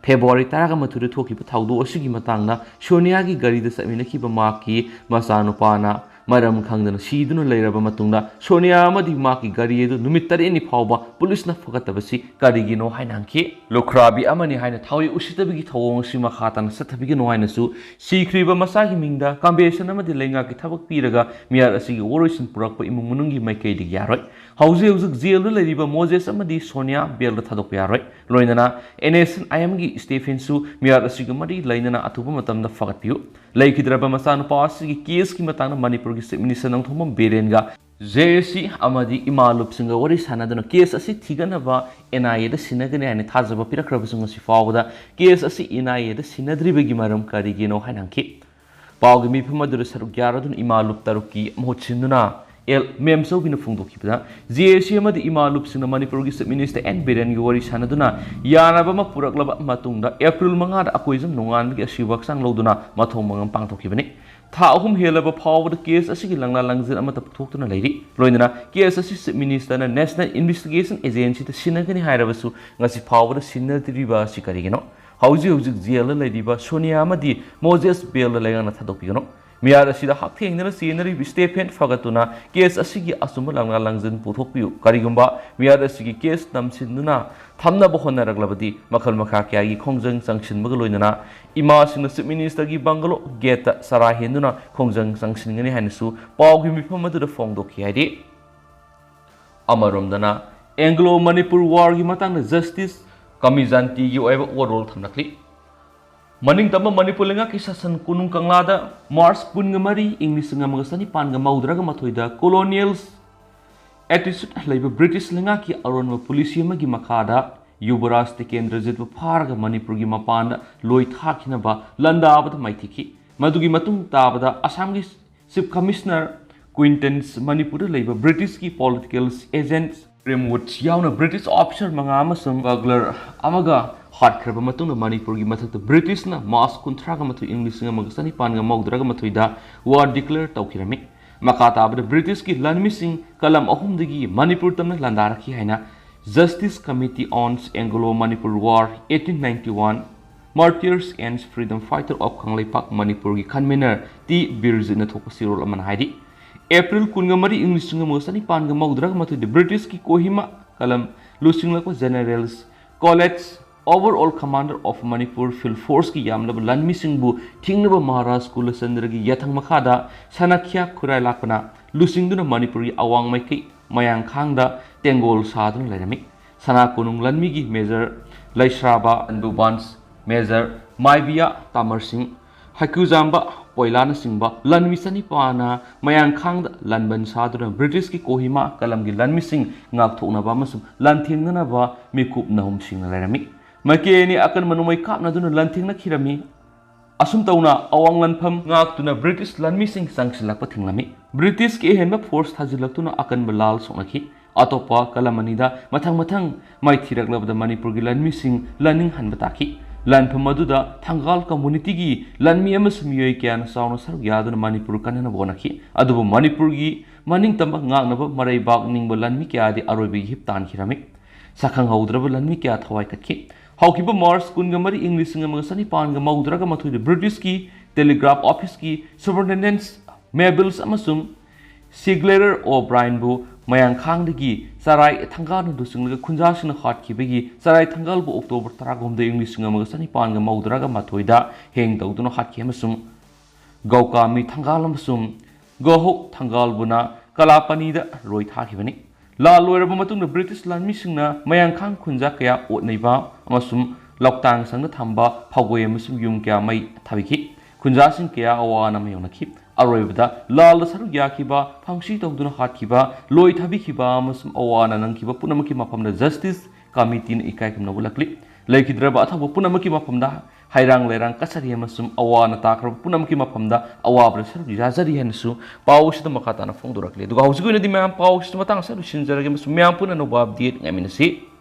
ꯐꯦꯕ꯭ꯔꯨꯋꯥꯔꯤ ꯇꯔꯥꯃꯥꯊꯣꯏꯗ ꯊꯣꯛꯈꯤꯕ ꯊꯧꯗꯣꯛ ꯑꯁꯤꯒꯤ ꯃꯇꯥꯡꯗ ꯁꯣꯅꯤꯌꯥꯒꯤ ꯒꯥꯔꯤꯗ ꯆꯠꯃꯤꯟꯅꯈꯤꯕ ꯃꯍꯥꯛꯀꯤ ꯃꯆꯥꯅꯨꯄꯥꯅ ꯃꯔꯝ ꯈꯪꯗꯅ ꯁꯤꯗꯨꯅ ꯂꯩꯔꯕ ꯃꯇꯨꯡꯗ ꯁꯣꯅꯤꯌꯥ ꯑꯃꯗꯤ ꯃꯍꯥꯛꯀꯤ ꯒꯥꯔꯤ ꯑꯗꯨ ꯅꯨꯃꯤꯠ ꯇꯔꯦꯠꯅꯤ ꯐꯥꯎꯕ ꯄꯨꯂꯤꯁꯅ ꯐꯒꯠꯇꯕꯁꯤ ꯀꯔꯤꯒꯤꯅꯣ ꯍꯥꯏꯅ ꯍꯪꯈꯤ꯫ ꯂꯨꯈ꯭ꯔꯥꯕꯤ ꯑꯃꯅꯤ ꯍꯥꯏꯅ ꯊꯥꯋꯤ ꯎꯁꯤꯠꯇꯕꯒꯤ ꯊꯧꯑꯣꯡ ꯑꯁꯤ ꯃꯈꯥ ꯇꯥꯅ ꯆꯠꯊꯕꯤꯒꯅꯨ ꯍꯥꯏꯅꯁꯨ ꯁꯤꯈ꯭ꯔꯤꯕ ꯃꯆꯥꯒꯤ ꯃꯤꯡꯗ ꯀꯝꯄꯦꯟꯁꯦꯁꯟ ꯑꯃꯗꯤ ꯂꯩꯉꯥꯛꯀꯤ ꯊꯕꯛ ꯄꯤꯔꯒ ꯃꯤꯍꯥꯠ ꯑꯁꯤꯒꯤ ꯋꯥꯔꯣꯏꯁꯤꯟ ꯄꯨꯔꯛꯄ ꯏꯃꯨꯡ ꯃꯅꯨꯡꯒꯤ ꯃꯥꯏꯀꯩꯗꯒꯤ ꯌꯥꯔꯣꯏ꯫ ꯍꯧꯖꯤꯛ ꯍꯧꯖꯤꯛ ꯖꯦꯜꯗ ꯂꯩꯔꯤꯕ ꯃꯣꯖꯦꯁ ꯑꯃꯗꯤ ꯁꯣꯅꯤꯌꯥ ꯕꯦꯜꯗ ꯊꯥꯗꯣꯛꯄ ꯌꯥꯔꯣꯏ꯫ ꯂꯣꯏꯅꯅ ꯑꯦꯟ ꯑꯦꯁ ꯑꯦꯟ ꯑꯥꯏ ꯑꯦꯝꯒꯤ ꯁ꯭ꯇꯦꯐꯦꯟꯁꯨ ꯃꯤꯍꯥꯠ ꯑꯁꯤꯒ ꯃꯔꯤ ꯂꯩꯅꯅ ꯑꯊꯨꯕ ꯃꯇꯝꯗ ꯐꯒꯠꯄꯤꯌꯨ꯫ ꯂꯩꯈꯤꯗ꯭ꯔꯕ ꯃꯆꯥꯅꯨꯄꯥ ꯑꯁꯤꯒꯤ ꯀꯦꯁꯀꯤ ꯃꯇꯥꯡꯗ ꯃꯅꯤꯄꯨꯔꯒꯤ ꯆꯤꯐ ꯃꯤꯅꯤꯁꯇꯔ ꯅꯣꯡꯊꯣꯝꯕꯝ ꯕꯤꯔꯦꯟꯒ ꯖꯦ ꯑꯦ ꯁꯤ ꯑꯃꯗꯤ ꯏꯃꯥ ꯂꯨꯞꯁꯤꯡꯒ ꯋꯥꯔꯤ ꯁꯥꯟꯅꯗꯨꯅ ꯀꯦꯁ ꯑꯁꯤ ꯊꯤꯒꯠꯅꯕ ꯑꯦꯟ ꯑꯥꯏ ꯑꯦꯗ ꯁꯤꯟꯅꯒꯅꯤ ꯍꯥꯏꯅ ꯊꯥꯖꯕ ꯄꯤꯔꯛꯈ꯭ꯔꯕꯁꯨ ꯉꯁꯤ ꯐꯥꯎꯕꯗ ꯀꯦꯁ ꯑꯁꯤ ꯑꯦꯟ ꯑꯥꯏ ꯑꯦꯗ ꯁꯤꯟꯅꯗ꯭ꯔꯤꯕꯒꯤ ꯃꯔꯝ ꯀꯔꯤꯒꯤꯅꯣ ꯍꯥꯏꯅ ꯍꯪꯈꯤ꯫ ꯄꯥꯎꯒꯤ ꯃꯤꯐꯝ ꯑꯗꯨꯗ ꯁꯔꯨꯛ ꯌꯥꯔꯗꯨꯅ ꯏꯃꯥ ꯂꯨꯞ ꯇꯔꯨꯛꯀꯤ ꯃꯍꯨꯠ ꯁꯤꯟꯗꯨꯅ ꯑꯦꯜ ꯃꯦꯝꯆꯧꯕꯤꯅ ꯐꯣꯡꯗꯣꯛꯈꯤꯕꯗ, ꯖꯦ ꯑꯦ ꯁꯤ ꯑꯃꯗꯤ ꯏꯃꯥ ꯂꯨꯞꯁꯤꯡꯅ ꯃꯅꯤꯄꯨꯔꯒꯤ ꯆꯤꯐ ꯃꯤꯅꯤꯁꯇꯔ ꯑꯦꯟ ꯕꯤꯔꯦꯟꯒꯤ ꯋꯥꯔꯤ ꯁꯥꯟꯅꯗꯨꯅ ꯌꯥꯅꯕ ꯑꯃ ꯄꯨꯔꯛꯂꯕ ꯃꯇꯨꯡꯗ ꯑꯦꯄ꯭ꯔꯤꯜ ꯃꯉꯥꯗ ꯑꯀꯣꯏꯖꯝ ꯅꯣꯡꯉꯥꯟꯕꯒꯤ ꯑꯁꯤꯕ ꯍꯛꯆꯥꯡ ꯂꯧꯗꯨꯅ ꯃꯊꯧ ꯃꯉꯝ ꯄꯥꯡꯊꯣꯛꯈꯤꯕꯅꯤ꯫ ꯊꯥ ꯑꯍꯨꯝ ꯍꯦꯜꯂꯕ ꯐꯥꯎꯕꯗ ꯀꯦꯁ ꯑꯁꯤꯒꯤ ꯂꯪꯂꯥ ꯂꯪꯖꯟ ꯑꯃꯠꯇ ꯄꯨꯊꯣꯛꯇꯨꯅ ꯂꯩꯔꯤ꯫ ꯂꯣꯏꯅꯅ ꯀꯦꯁ ꯑꯁꯤ ꯆꯤꯐ ꯃꯤꯅꯤꯁꯇꯔꯅ ꯅꯦꯁꯅꯦꯜ ꯏꯟꯚꯦꯁꯇꯤꯒꯦꯁꯟ ꯑꯦꯖꯦꯟꯁꯤꯗ ꯁꯤꯟꯅꯒꯅꯤ ꯍꯥꯏꯔꯕꯁꯨ ꯉꯁꯤ ꯐꯥꯎꯕꯗ ꯁꯤꯟꯅꯗ꯭ꯔꯤꯕ ꯑꯁꯤ ꯀꯔꯤꯒꯤꯅꯣ? ꯍꯧꯖꯤꯛ ꯍꯧꯖꯤꯛ ꯖꯦꯜꯗ ꯂꯩꯔꯤꯕ ꯁꯣꯅꯤꯌꯥ ꯑꯃꯗꯤ ꯃꯣꯖꯦꯁ ꯕꯦꯜꯗ ꯂꯩꯉꯥꯛꯅ ꯊꯥꯗꯣꯛꯄꯤꯒꯅꯨ꯫ ꯃꯤꯍꯥꯠ ꯑꯁꯤꯗ ꯍꯛꯊꯦꯡꯅꯅ ꯆꯦꯟꯅꯔꯤꯕ ꯁ꯭ꯇꯦꯐꯦꯟ ꯐꯒꯠꯇꯨꯅ ꯀꯦꯁ ꯑꯁꯤꯒꯤ ꯑꯆꯨꯝꯕ ꯂꯪꯂꯥ ꯂꯪꯖꯟ ꯄꯨꯊꯣꯛꯄꯤꯌꯨ꯫ ꯀꯔꯤꯒꯨꯝꯕ ꯃꯤꯍꯥꯠ ꯑꯁꯤꯒꯤ ꯀꯦꯁ ꯅꯝꯁꯤꯟꯗꯨꯅ ꯊꯝꯅꯕ ꯍꯣꯠꯅꯔꯛꯂꯕꯗꯤ ꯃꯈꯜ ꯃꯈꯥ ꯀꯌꯥꯒꯤ ꯈꯣꯡꯖꯪ ꯆꯪꯁꯤꯟꯕꯒ ꯂꯣꯏꯅꯅ ꯏꯃꯥꯁꯤꯡꯅ ꯆꯤꯐ ꯃꯤꯅꯤꯁꯇꯔꯒꯤ ꯕꯪꯒꯂꯣ ꯒꯦꯠꯇ ꯆꯔꯥ ꯍꯦꯟꯗꯨꯅ ꯈꯣꯡꯖꯪ ꯆꯪꯁꯤꯟꯒꯅꯤ ꯍꯥꯏꯅꯁꯨ ꯄꯥꯎꯒꯤ ꯃꯤꯐꯝ ꯑꯗꯨꯗ ꯐꯣꯡꯗꯣꯛꯈꯤ ꯍꯥꯏꯔꯤ꯫ ꯑꯃꯔꯣꯝꯗꯅ ꯑꯦꯡꯒ꯭ꯂꯣ ꯃꯅꯤꯄꯨꯔ ꯋꯥꯔꯒꯤ ꯃꯇꯥꯡꯗ ꯖꯁꯇꯤꯁ ꯀꯃꯤꯖꯥꯟꯇꯤꯒꯤ ꯑꯣꯏꯕ ꯋꯥꯔꯣꯜ ꯊꯝꯂꯛꯂꯤ꯫ ꯃꯅꯤꯡꯇꯝꯕ ꯃꯅꯤꯄꯨꯔ ꯂꯩꯉꯥꯛꯀꯤ ꯁꯥꯁꯟ ꯀꯣꯅꯨꯡ ꯀꯪꯂꯥꯗ ꯃꯥꯔꯆ ꯀꯨꯟꯒ ꯃꯔꯤ, ꯏꯪ ꯂꯤꯁꯤꯡ ꯑꯃꯒ ꯆꯅꯤꯄꯥꯟꯒ ꯃꯧꯗ꯭ꯔꯥꯒ ꯃꯥꯊꯣꯏꯗ ꯀꯣꯂꯣꯅꯤꯌꯦꯜ ꯑꯦꯇꯤꯇ꯭ꯌꯨꯠ ꯂꯩꯕ ꯕ꯭ꯔꯤꯇꯤꯁ ꯂꯩꯉꯥꯛꯀꯤ ꯑꯔꯣꯟꯕ ꯄꯣꯂꯤꯁꯤ ꯑꯃꯒꯤ ꯃꯈꯥꯗ ꯌꯨꯕꯔꯥꯖ ꯇꯤꯀꯦꯟꯗ꯭ꯔꯖꯤꯠꯄꯨ ꯐꯥꯔꯒ ꯃꯅꯤꯄꯨꯔꯒꯤ ꯃꯄꯥꯟꯗ ꯂꯣꯏ ꯊꯥꯈꯤꯅꯕ ꯂꯥꯟꯗꯥꯕꯗ ꯃꯥꯏꯊꯤꯈꯤ꯫ ꯃꯗꯨꯒꯤ ꯃꯇꯨꯡ ꯇꯥꯕꯗ ꯑꯁꯥꯝꯒꯤ ꯆꯤꯐ ꯀꯃꯤꯁꯅꯔ ꯀ꯭ꯋꯤꯟꯇꯟꯁ ꯃꯅꯤꯄꯨꯔꯗ ꯂꯩꯕ ꯕ꯭ꯔꯤꯇꯤꯁꯀꯤ ꯄꯣꯂꯤꯇꯤꯀꯦꯜ ꯑꯦꯖꯦꯟꯠ ꯒ꯭ꯔꯤꯝꯋꯨꯗ ꯌꯥꯎꯅ ꯕ꯭ꯔꯤꯇꯤꯁ ꯑꯣꯐꯤꯁꯔ ꯃꯉꯥ ꯑꯃꯁꯨꯡ ꯁ꯭ꯃꯒꯂꯔ ꯑꯃꯒ ꯍꯥꯠꯈ꯭ꯔꯕ ꯃꯇꯨꯡꯗ ꯃꯅꯤꯄꯨꯔꯒꯤ ꯃꯊꯛꯇ ꯕ꯭ꯔꯤꯇꯤꯁꯅ ꯃꯥꯔꯆ ꯀꯨꯟꯊ꯭ꯔꯥꯒ ꯃꯥꯊꯣꯏ, ꯏꯪ ꯂꯤꯁꯤꯡ ꯑꯃꯒ ꯆꯅꯤꯄꯥꯟꯒ ꯃꯧꯗ꯭ꯔꯥꯒ ꯃꯥꯊꯣꯏꯗ ꯋꯥꯔ ꯗꯤꯀ꯭ꯂꯦꯌꯔ ꯇꯧꯈꯤꯔꯝꯃꯤ꯫ ꯃꯈꯥ ꯇꯥꯕꯗ ꯕ꯭ꯔꯤꯇꯤꯁꯀꯤ ꯂꯥꯟꯃꯤꯁꯤꯡ ꯀꯂꯝ ꯑꯍꯨꯝꯗꯒꯤ ꯃꯅꯤꯄꯨꯔ ꯇꯝꯅ ꯂꯥꯟꯗꯥꯔꯛꯈꯤ ꯍꯥꯏꯅ Justice Committee on Anglo-Manipur War eighteen ninety-one, Martyrs and Freedom Fighter of Kangleipak ꯃꯅꯤꯄꯨꯔꯒꯤ convener ꯇꯤ ꯕꯤꯔꯖꯤꯠꯅ ꯊꯣꯛꯄ ꯆꯦꯔꯣꯜ ꯑꯃꯅ ꯍꯥꯏꯔꯤ꯫ ꯑꯦꯄ꯭ꯔꯤꯜ ꯀꯨꯟꯒ ꯃꯔꯤ, ꯏꯪ ꯂꯤꯁꯤꯡ ꯑꯃꯒ ꯆꯅꯤꯄꯥꯟꯒ ꯃꯧꯗ꯭ꯔꯥꯒ ꯃꯥꯊꯣꯏꯗ ꯕ꯭ꯔꯤꯇꯤꯁꯀꯤ ꯀꯣꯍꯤꯃꯥ ꯀꯂꯝ ꯂꯨꯆꯤꯡꯂꯛꯄ generals college Overall Commander of Manipur Field Forceꯀꯤ ꯌꯥꯝꯂꯕ ꯂꯥꯟꯃꯤꯁꯤꯡꯕꯨ ꯊꯤꯡꯅꯕ ꯃꯍꯥꯔꯥꯖ ꯀꯨꯂꯆꯟꯗ꯭ꯔꯒꯤ ꯌꯥꯊꯪ ꯃꯈꯥꯗ ꯁꯅꯥꯈ꯭ꯌꯥ ꯈꯨꯔꯥꯏ ꯂꯥꯛꯄꯅ ꯂꯨꯆꯤꯡꯗꯨꯅ ꯃꯅꯤꯄꯨꯔꯒꯤ ꯑꯋꯥꯡ ꯃꯥꯏꯀꯩ ꯃꯌꯥꯡꯈꯥꯡꯗ ꯇꯦꯡꯒꯣꯜ ꯁꯥꯗꯨꯅ ꯂꯩꯔꯝꯃꯤ꯫ ꯁꯅꯥ ꯀꯣꯅꯨꯡ ꯂꯥꯟꯃꯤꯒꯤ ꯃꯦꯖꯔ ꯂꯩꯁ꯭ꯔꯥꯕ ꯑꯟꯕꯨꯕꯥꯟꯁ, ꯃꯦꯖꯔ ꯃꯥꯏꯕꯤꯌꯥ ꯇꯥꯃꯔꯁꯤꯡ, ꯍꯩꯀ꯭ꯔꯨꯖꯥꯝꯕ ꯄꯣꯏꯂꯥꯅꯆꯤꯡꯕ ꯂꯥꯟꯃꯤ ꯆꯅꯤꯄꯥꯅ ꯃꯌꯥꯡꯈꯥꯡꯗ ꯂꯥꯟꯕꯟ ꯁꯥꯗꯨꯅ ꯕ꯭ꯔꯤꯇꯤꯁꯀꯤ ꯀꯣꯍꯤꯃꯥ ꯀꯂꯝꯒꯤ ꯂꯥꯟꯃꯤꯁꯤꯡ ꯉꯥꯛꯊꯣꯛꯅꯕ ꯑꯃꯁꯨꯡ ꯂꯥꯟꯊꯦꯡꯅꯅꯕ ꯃꯤꯀꯨꯞ ꯅꯍꯨꯝꯁꯤꯡꯅ ꯂꯩꯔꯝꯃꯤ꯫ ꯃꯥꯏꯀꯩ ꯑꯅꯤ ꯑꯀꯟꯕ ꯅꯣꯡꯃꯩ ꯀꯥꯞꯅꯗꯨꯅ ꯂꯥꯟꯊꯦꯡꯅꯈꯤꯔꯝꯃꯤ꯫ ꯑꯁꯨꯝ ꯇꯧꯅ ꯑꯋꯥꯡ ꯂꯥꯟꯐꯝ ꯉꯥꯛꯇꯨꯅ ꯕ꯭ꯔꯤꯇꯤꯁ ꯂꯥꯟꯃꯤꯁꯤꯡ ꯆꯪꯁꯤꯜꯂꯛꯄ ꯊꯤꯡꯂꯝꯃꯤ꯫ ꯕ꯭ꯔꯤꯇꯤꯁꯀꯤ ꯑꯍꯦꯟꯕ ꯐꯣꯔꯁ ꯊꯥꯖꯤꯜꯂꯛꯇꯨꯅ ꯑꯀꯟꯕ ꯂꯥꯜ ꯁꯣꯛꯅꯈꯤ꯫ ꯑꯇꯣꯞꯄ ꯀꯂꯝ ꯑꯅꯤꯗ ꯃꯊꯪ ꯃꯊꯪ ꯃꯥꯏꯊꯤꯔꯛꯂꯕꯗ ꯃꯅꯤꯄꯨꯔꯒꯤ ꯂꯥꯟꯃꯤꯁꯤꯡ ꯂꯥꯟꯅꯤꯡꯍꯟꯕ ꯇꯥꯈꯤ꯫ ꯂꯥꯟꯐꯝ ꯑꯗꯨꯗ ꯊꯪꯒꯥꯜ ꯀꯝꯃꯨꯅꯤꯇꯤꯒꯤ ꯂꯥꯟꯃꯤ ꯑꯃꯁꯨꯡ ꯃꯤꯑꯣꯏ ꯀꯌꯥꯅ ꯆꯥꯎꯅ ꯁꯔꯨꯛ ꯌꯥꯗꯨꯅ ꯃꯅꯤꯄꯨꯔ ꯀꯟꯅꯅꯕ ꯍꯣꯠꯅꯈꯤ꯫ ꯑꯗꯨꯕꯨ ꯃꯅꯤꯄꯨꯔꯒꯤ ꯃꯅꯤꯡꯇꯝꯕ ꯉꯥꯛꯅꯕ ꯃꯔꯩꯕꯥꯛ ꯅꯤꯡꯕ ꯂꯥꯟꯃꯤ ꯀꯌꯥꯗꯤ ꯑꯔꯣꯏꯕꯒꯤ ꯍꯤꯞ ꯇꯥꯟꯈꯤꯔꯝꯃꯤ꯫ ꯁꯛꯈꯪꯍꯧꯗ꯭ꯔꯕ ꯂꯥꯟꯃꯤ ꯀꯌꯥ ꯊꯋꯥꯏ ꯀꯠꯈꯤ꯫ ꯍꯧꯈꯤꯕ ꯃꯥꯔꯆ ꯀꯨꯟꯒ ꯃꯔꯤ, ꯏꯪ ꯂꯤꯁꯤꯡ ꯑꯃꯒ ꯆꯅꯤꯄꯥꯟꯒ ꯃꯧꯗ꯭ꯔꯥꯒ ꯃꯥꯊꯣꯏꯗ ꯕ꯭ꯔꯤꯇꯤꯁꯀꯤ ꯇꯦꯂꯤꯒ꯭ꯔꯥꯐ ꯑꯣꯐꯤꯁꯀꯤ ꯁꯨꯄꯔꯤꯟꯇꯦꯟꯗꯦꯟꯠ ꯃꯦꯕꯤꯜꯁ ꯑꯃꯁꯨꯡ ꯁꯤꯒ꯭ꯂꯦꯔꯔ ꯑꯣ ꯕ꯭ꯔꯥꯏꯟꯕꯨ ꯃꯌꯥꯡꯈꯥꯡꯗꯒꯤ ꯆꯔꯥꯏ ꯊꯪꯒꯥꯜꯅ ꯂꯨꯆꯤꯡꯂꯒ ꯈꯨꯟꯖꯥꯁꯤꯡꯅ ꯍꯥꯠꯈꯤꯕꯒꯤ ꯆꯔꯥꯏ ꯊꯪꯒꯥꯜꯕꯨ ꯑꯣꯛꯇꯣꯕꯔ ꯇꯔꯥꯍꯨꯝꯗꯣꯏ, ꯏꯪ ꯂꯤꯁꯤꯡ ꯑꯃꯒ ꯆꯅꯤꯄꯥꯟꯒ ꯃꯧꯗ꯭ꯔꯥꯒ ꯃꯥꯊꯣꯏꯗ ꯍꯦꯡ ꯇꯧꯗꯨꯅ ꯍꯥꯠꯈꯤ ꯑꯃꯁꯨꯡ ꯒꯧꯀꯥꯃꯤ ꯊꯪꯒꯥꯜ ꯑꯃꯁꯨꯡ ꯒꯣꯍꯣꯛ ꯊꯪꯒꯥꯜꯕꯨꯅ ꯀꯂꯥꯄꯅꯤꯗ ꯂꯣꯏ ꯊꯥꯈꯤꯕꯅꯤ꯫ ꯂꯥꯜ ꯂꯣꯏꯔꯕ ꯃꯇꯨꯡꯗ ꯕ꯭ꯔꯤꯇꯤꯁ ꯂꯥꯟꯃꯤꯁꯤꯡꯅ ꯃꯌꯥꯡꯈꯥꯡ ꯈꯨꯟꯖꯥ ꯀꯌꯥ ꯑꯣꯠ ꯅꯩꯕ ꯑꯃꯁꯨꯡ ꯂꯧꯇꯥꯡ ꯁꯪꯗ ꯊꯝꯕ ꯐꯥꯎꯒꯣꯏ ꯑꯃꯁꯨꯡ ꯌꯨꯝ ꯀꯌꯥ ꯃꯩ ꯊꯥꯕꯤꯈꯤ꯫ ꯈꯨꯟꯖꯥꯁꯤꯡ ꯀꯌꯥ ꯑꯋꯥ ꯑꯅꯥ ꯃꯥꯌꯣꯛꯅꯈꯤ꯫ ꯑꯔꯣꯏꯕꯗ ꯂꯥꯜꯗ ꯁꯔꯨꯛ ꯌꯥꯈꯤꯕ, ꯐꯥꯡꯁꯤ ꯇꯧꯗꯨꯅ ꯍꯥꯠꯈꯤꯕ, ꯂꯣꯏ ꯊꯥꯕꯤꯈꯤꯕ ꯑꯃꯁꯨꯡ ꯑꯋꯥ ꯑꯅꯥ ꯅꯪꯈꯤꯕ ꯄꯨꯝꯅꯃꯛꯀꯤ ꯃꯐꯝꯗ ꯖꯁꯇꯤꯁ ꯀꯃꯤꯇꯤꯅ ꯏꯀꯥꯏ ꯈꯨꯝꯅꯕ ꯎꯠꯂꯛꯂꯤ꯫ ꯂꯩꯈꯤꯗ꯭ꯔꯕ ꯑꯊꯧꯕ ꯄꯨꯝꯅꯃꯛꯀꯤ ꯃꯐꯝꯗ ꯍꯩꯔꯥꯡ ꯂꯩꯔꯥꯡ ꯀꯠꯆꯔꯤ ꯑꯃꯁꯨꯡ ꯑꯋꯥ ꯑꯅꯥ ꯇꯥꯈ꯭ꯔꯕ ꯄꯨꯝꯅꯃꯛꯀꯤ ꯃꯐꯝꯗ ꯑꯋꯥꯕꯗ ꯁꯔꯨꯛ ꯌꯥꯖꯔꯤ ꯍꯥꯏꯅꯁꯨ ꯄꯥꯎ ꯑꯁꯤꯗ ꯃꯈꯥ ꯇꯥꯅ ꯐꯣꯡꯗꯣꯔꯛꯂꯤ꯫ ꯑꯗꯨꯒ ꯍꯧꯖꯤꯛꯀꯤ ꯑꯣꯏꯅꯗꯤ ꯃꯌꯥꯝ ꯄꯥꯎ ꯑꯁꯤꯗ ꯃꯇꯥꯡ ꯑꯁꯤꯗ ꯂꯣꯏꯁꯤꯟꯖꯔꯒꯦ ꯑꯃꯁꯨꯡ ꯃꯌꯥꯝ ꯄꯨꯟꯅ ꯑꯅꯧꯕ ꯑꯞꯗꯦꯠ ꯉꯥꯏꯃꯤꯟꯅꯁꯤ꯫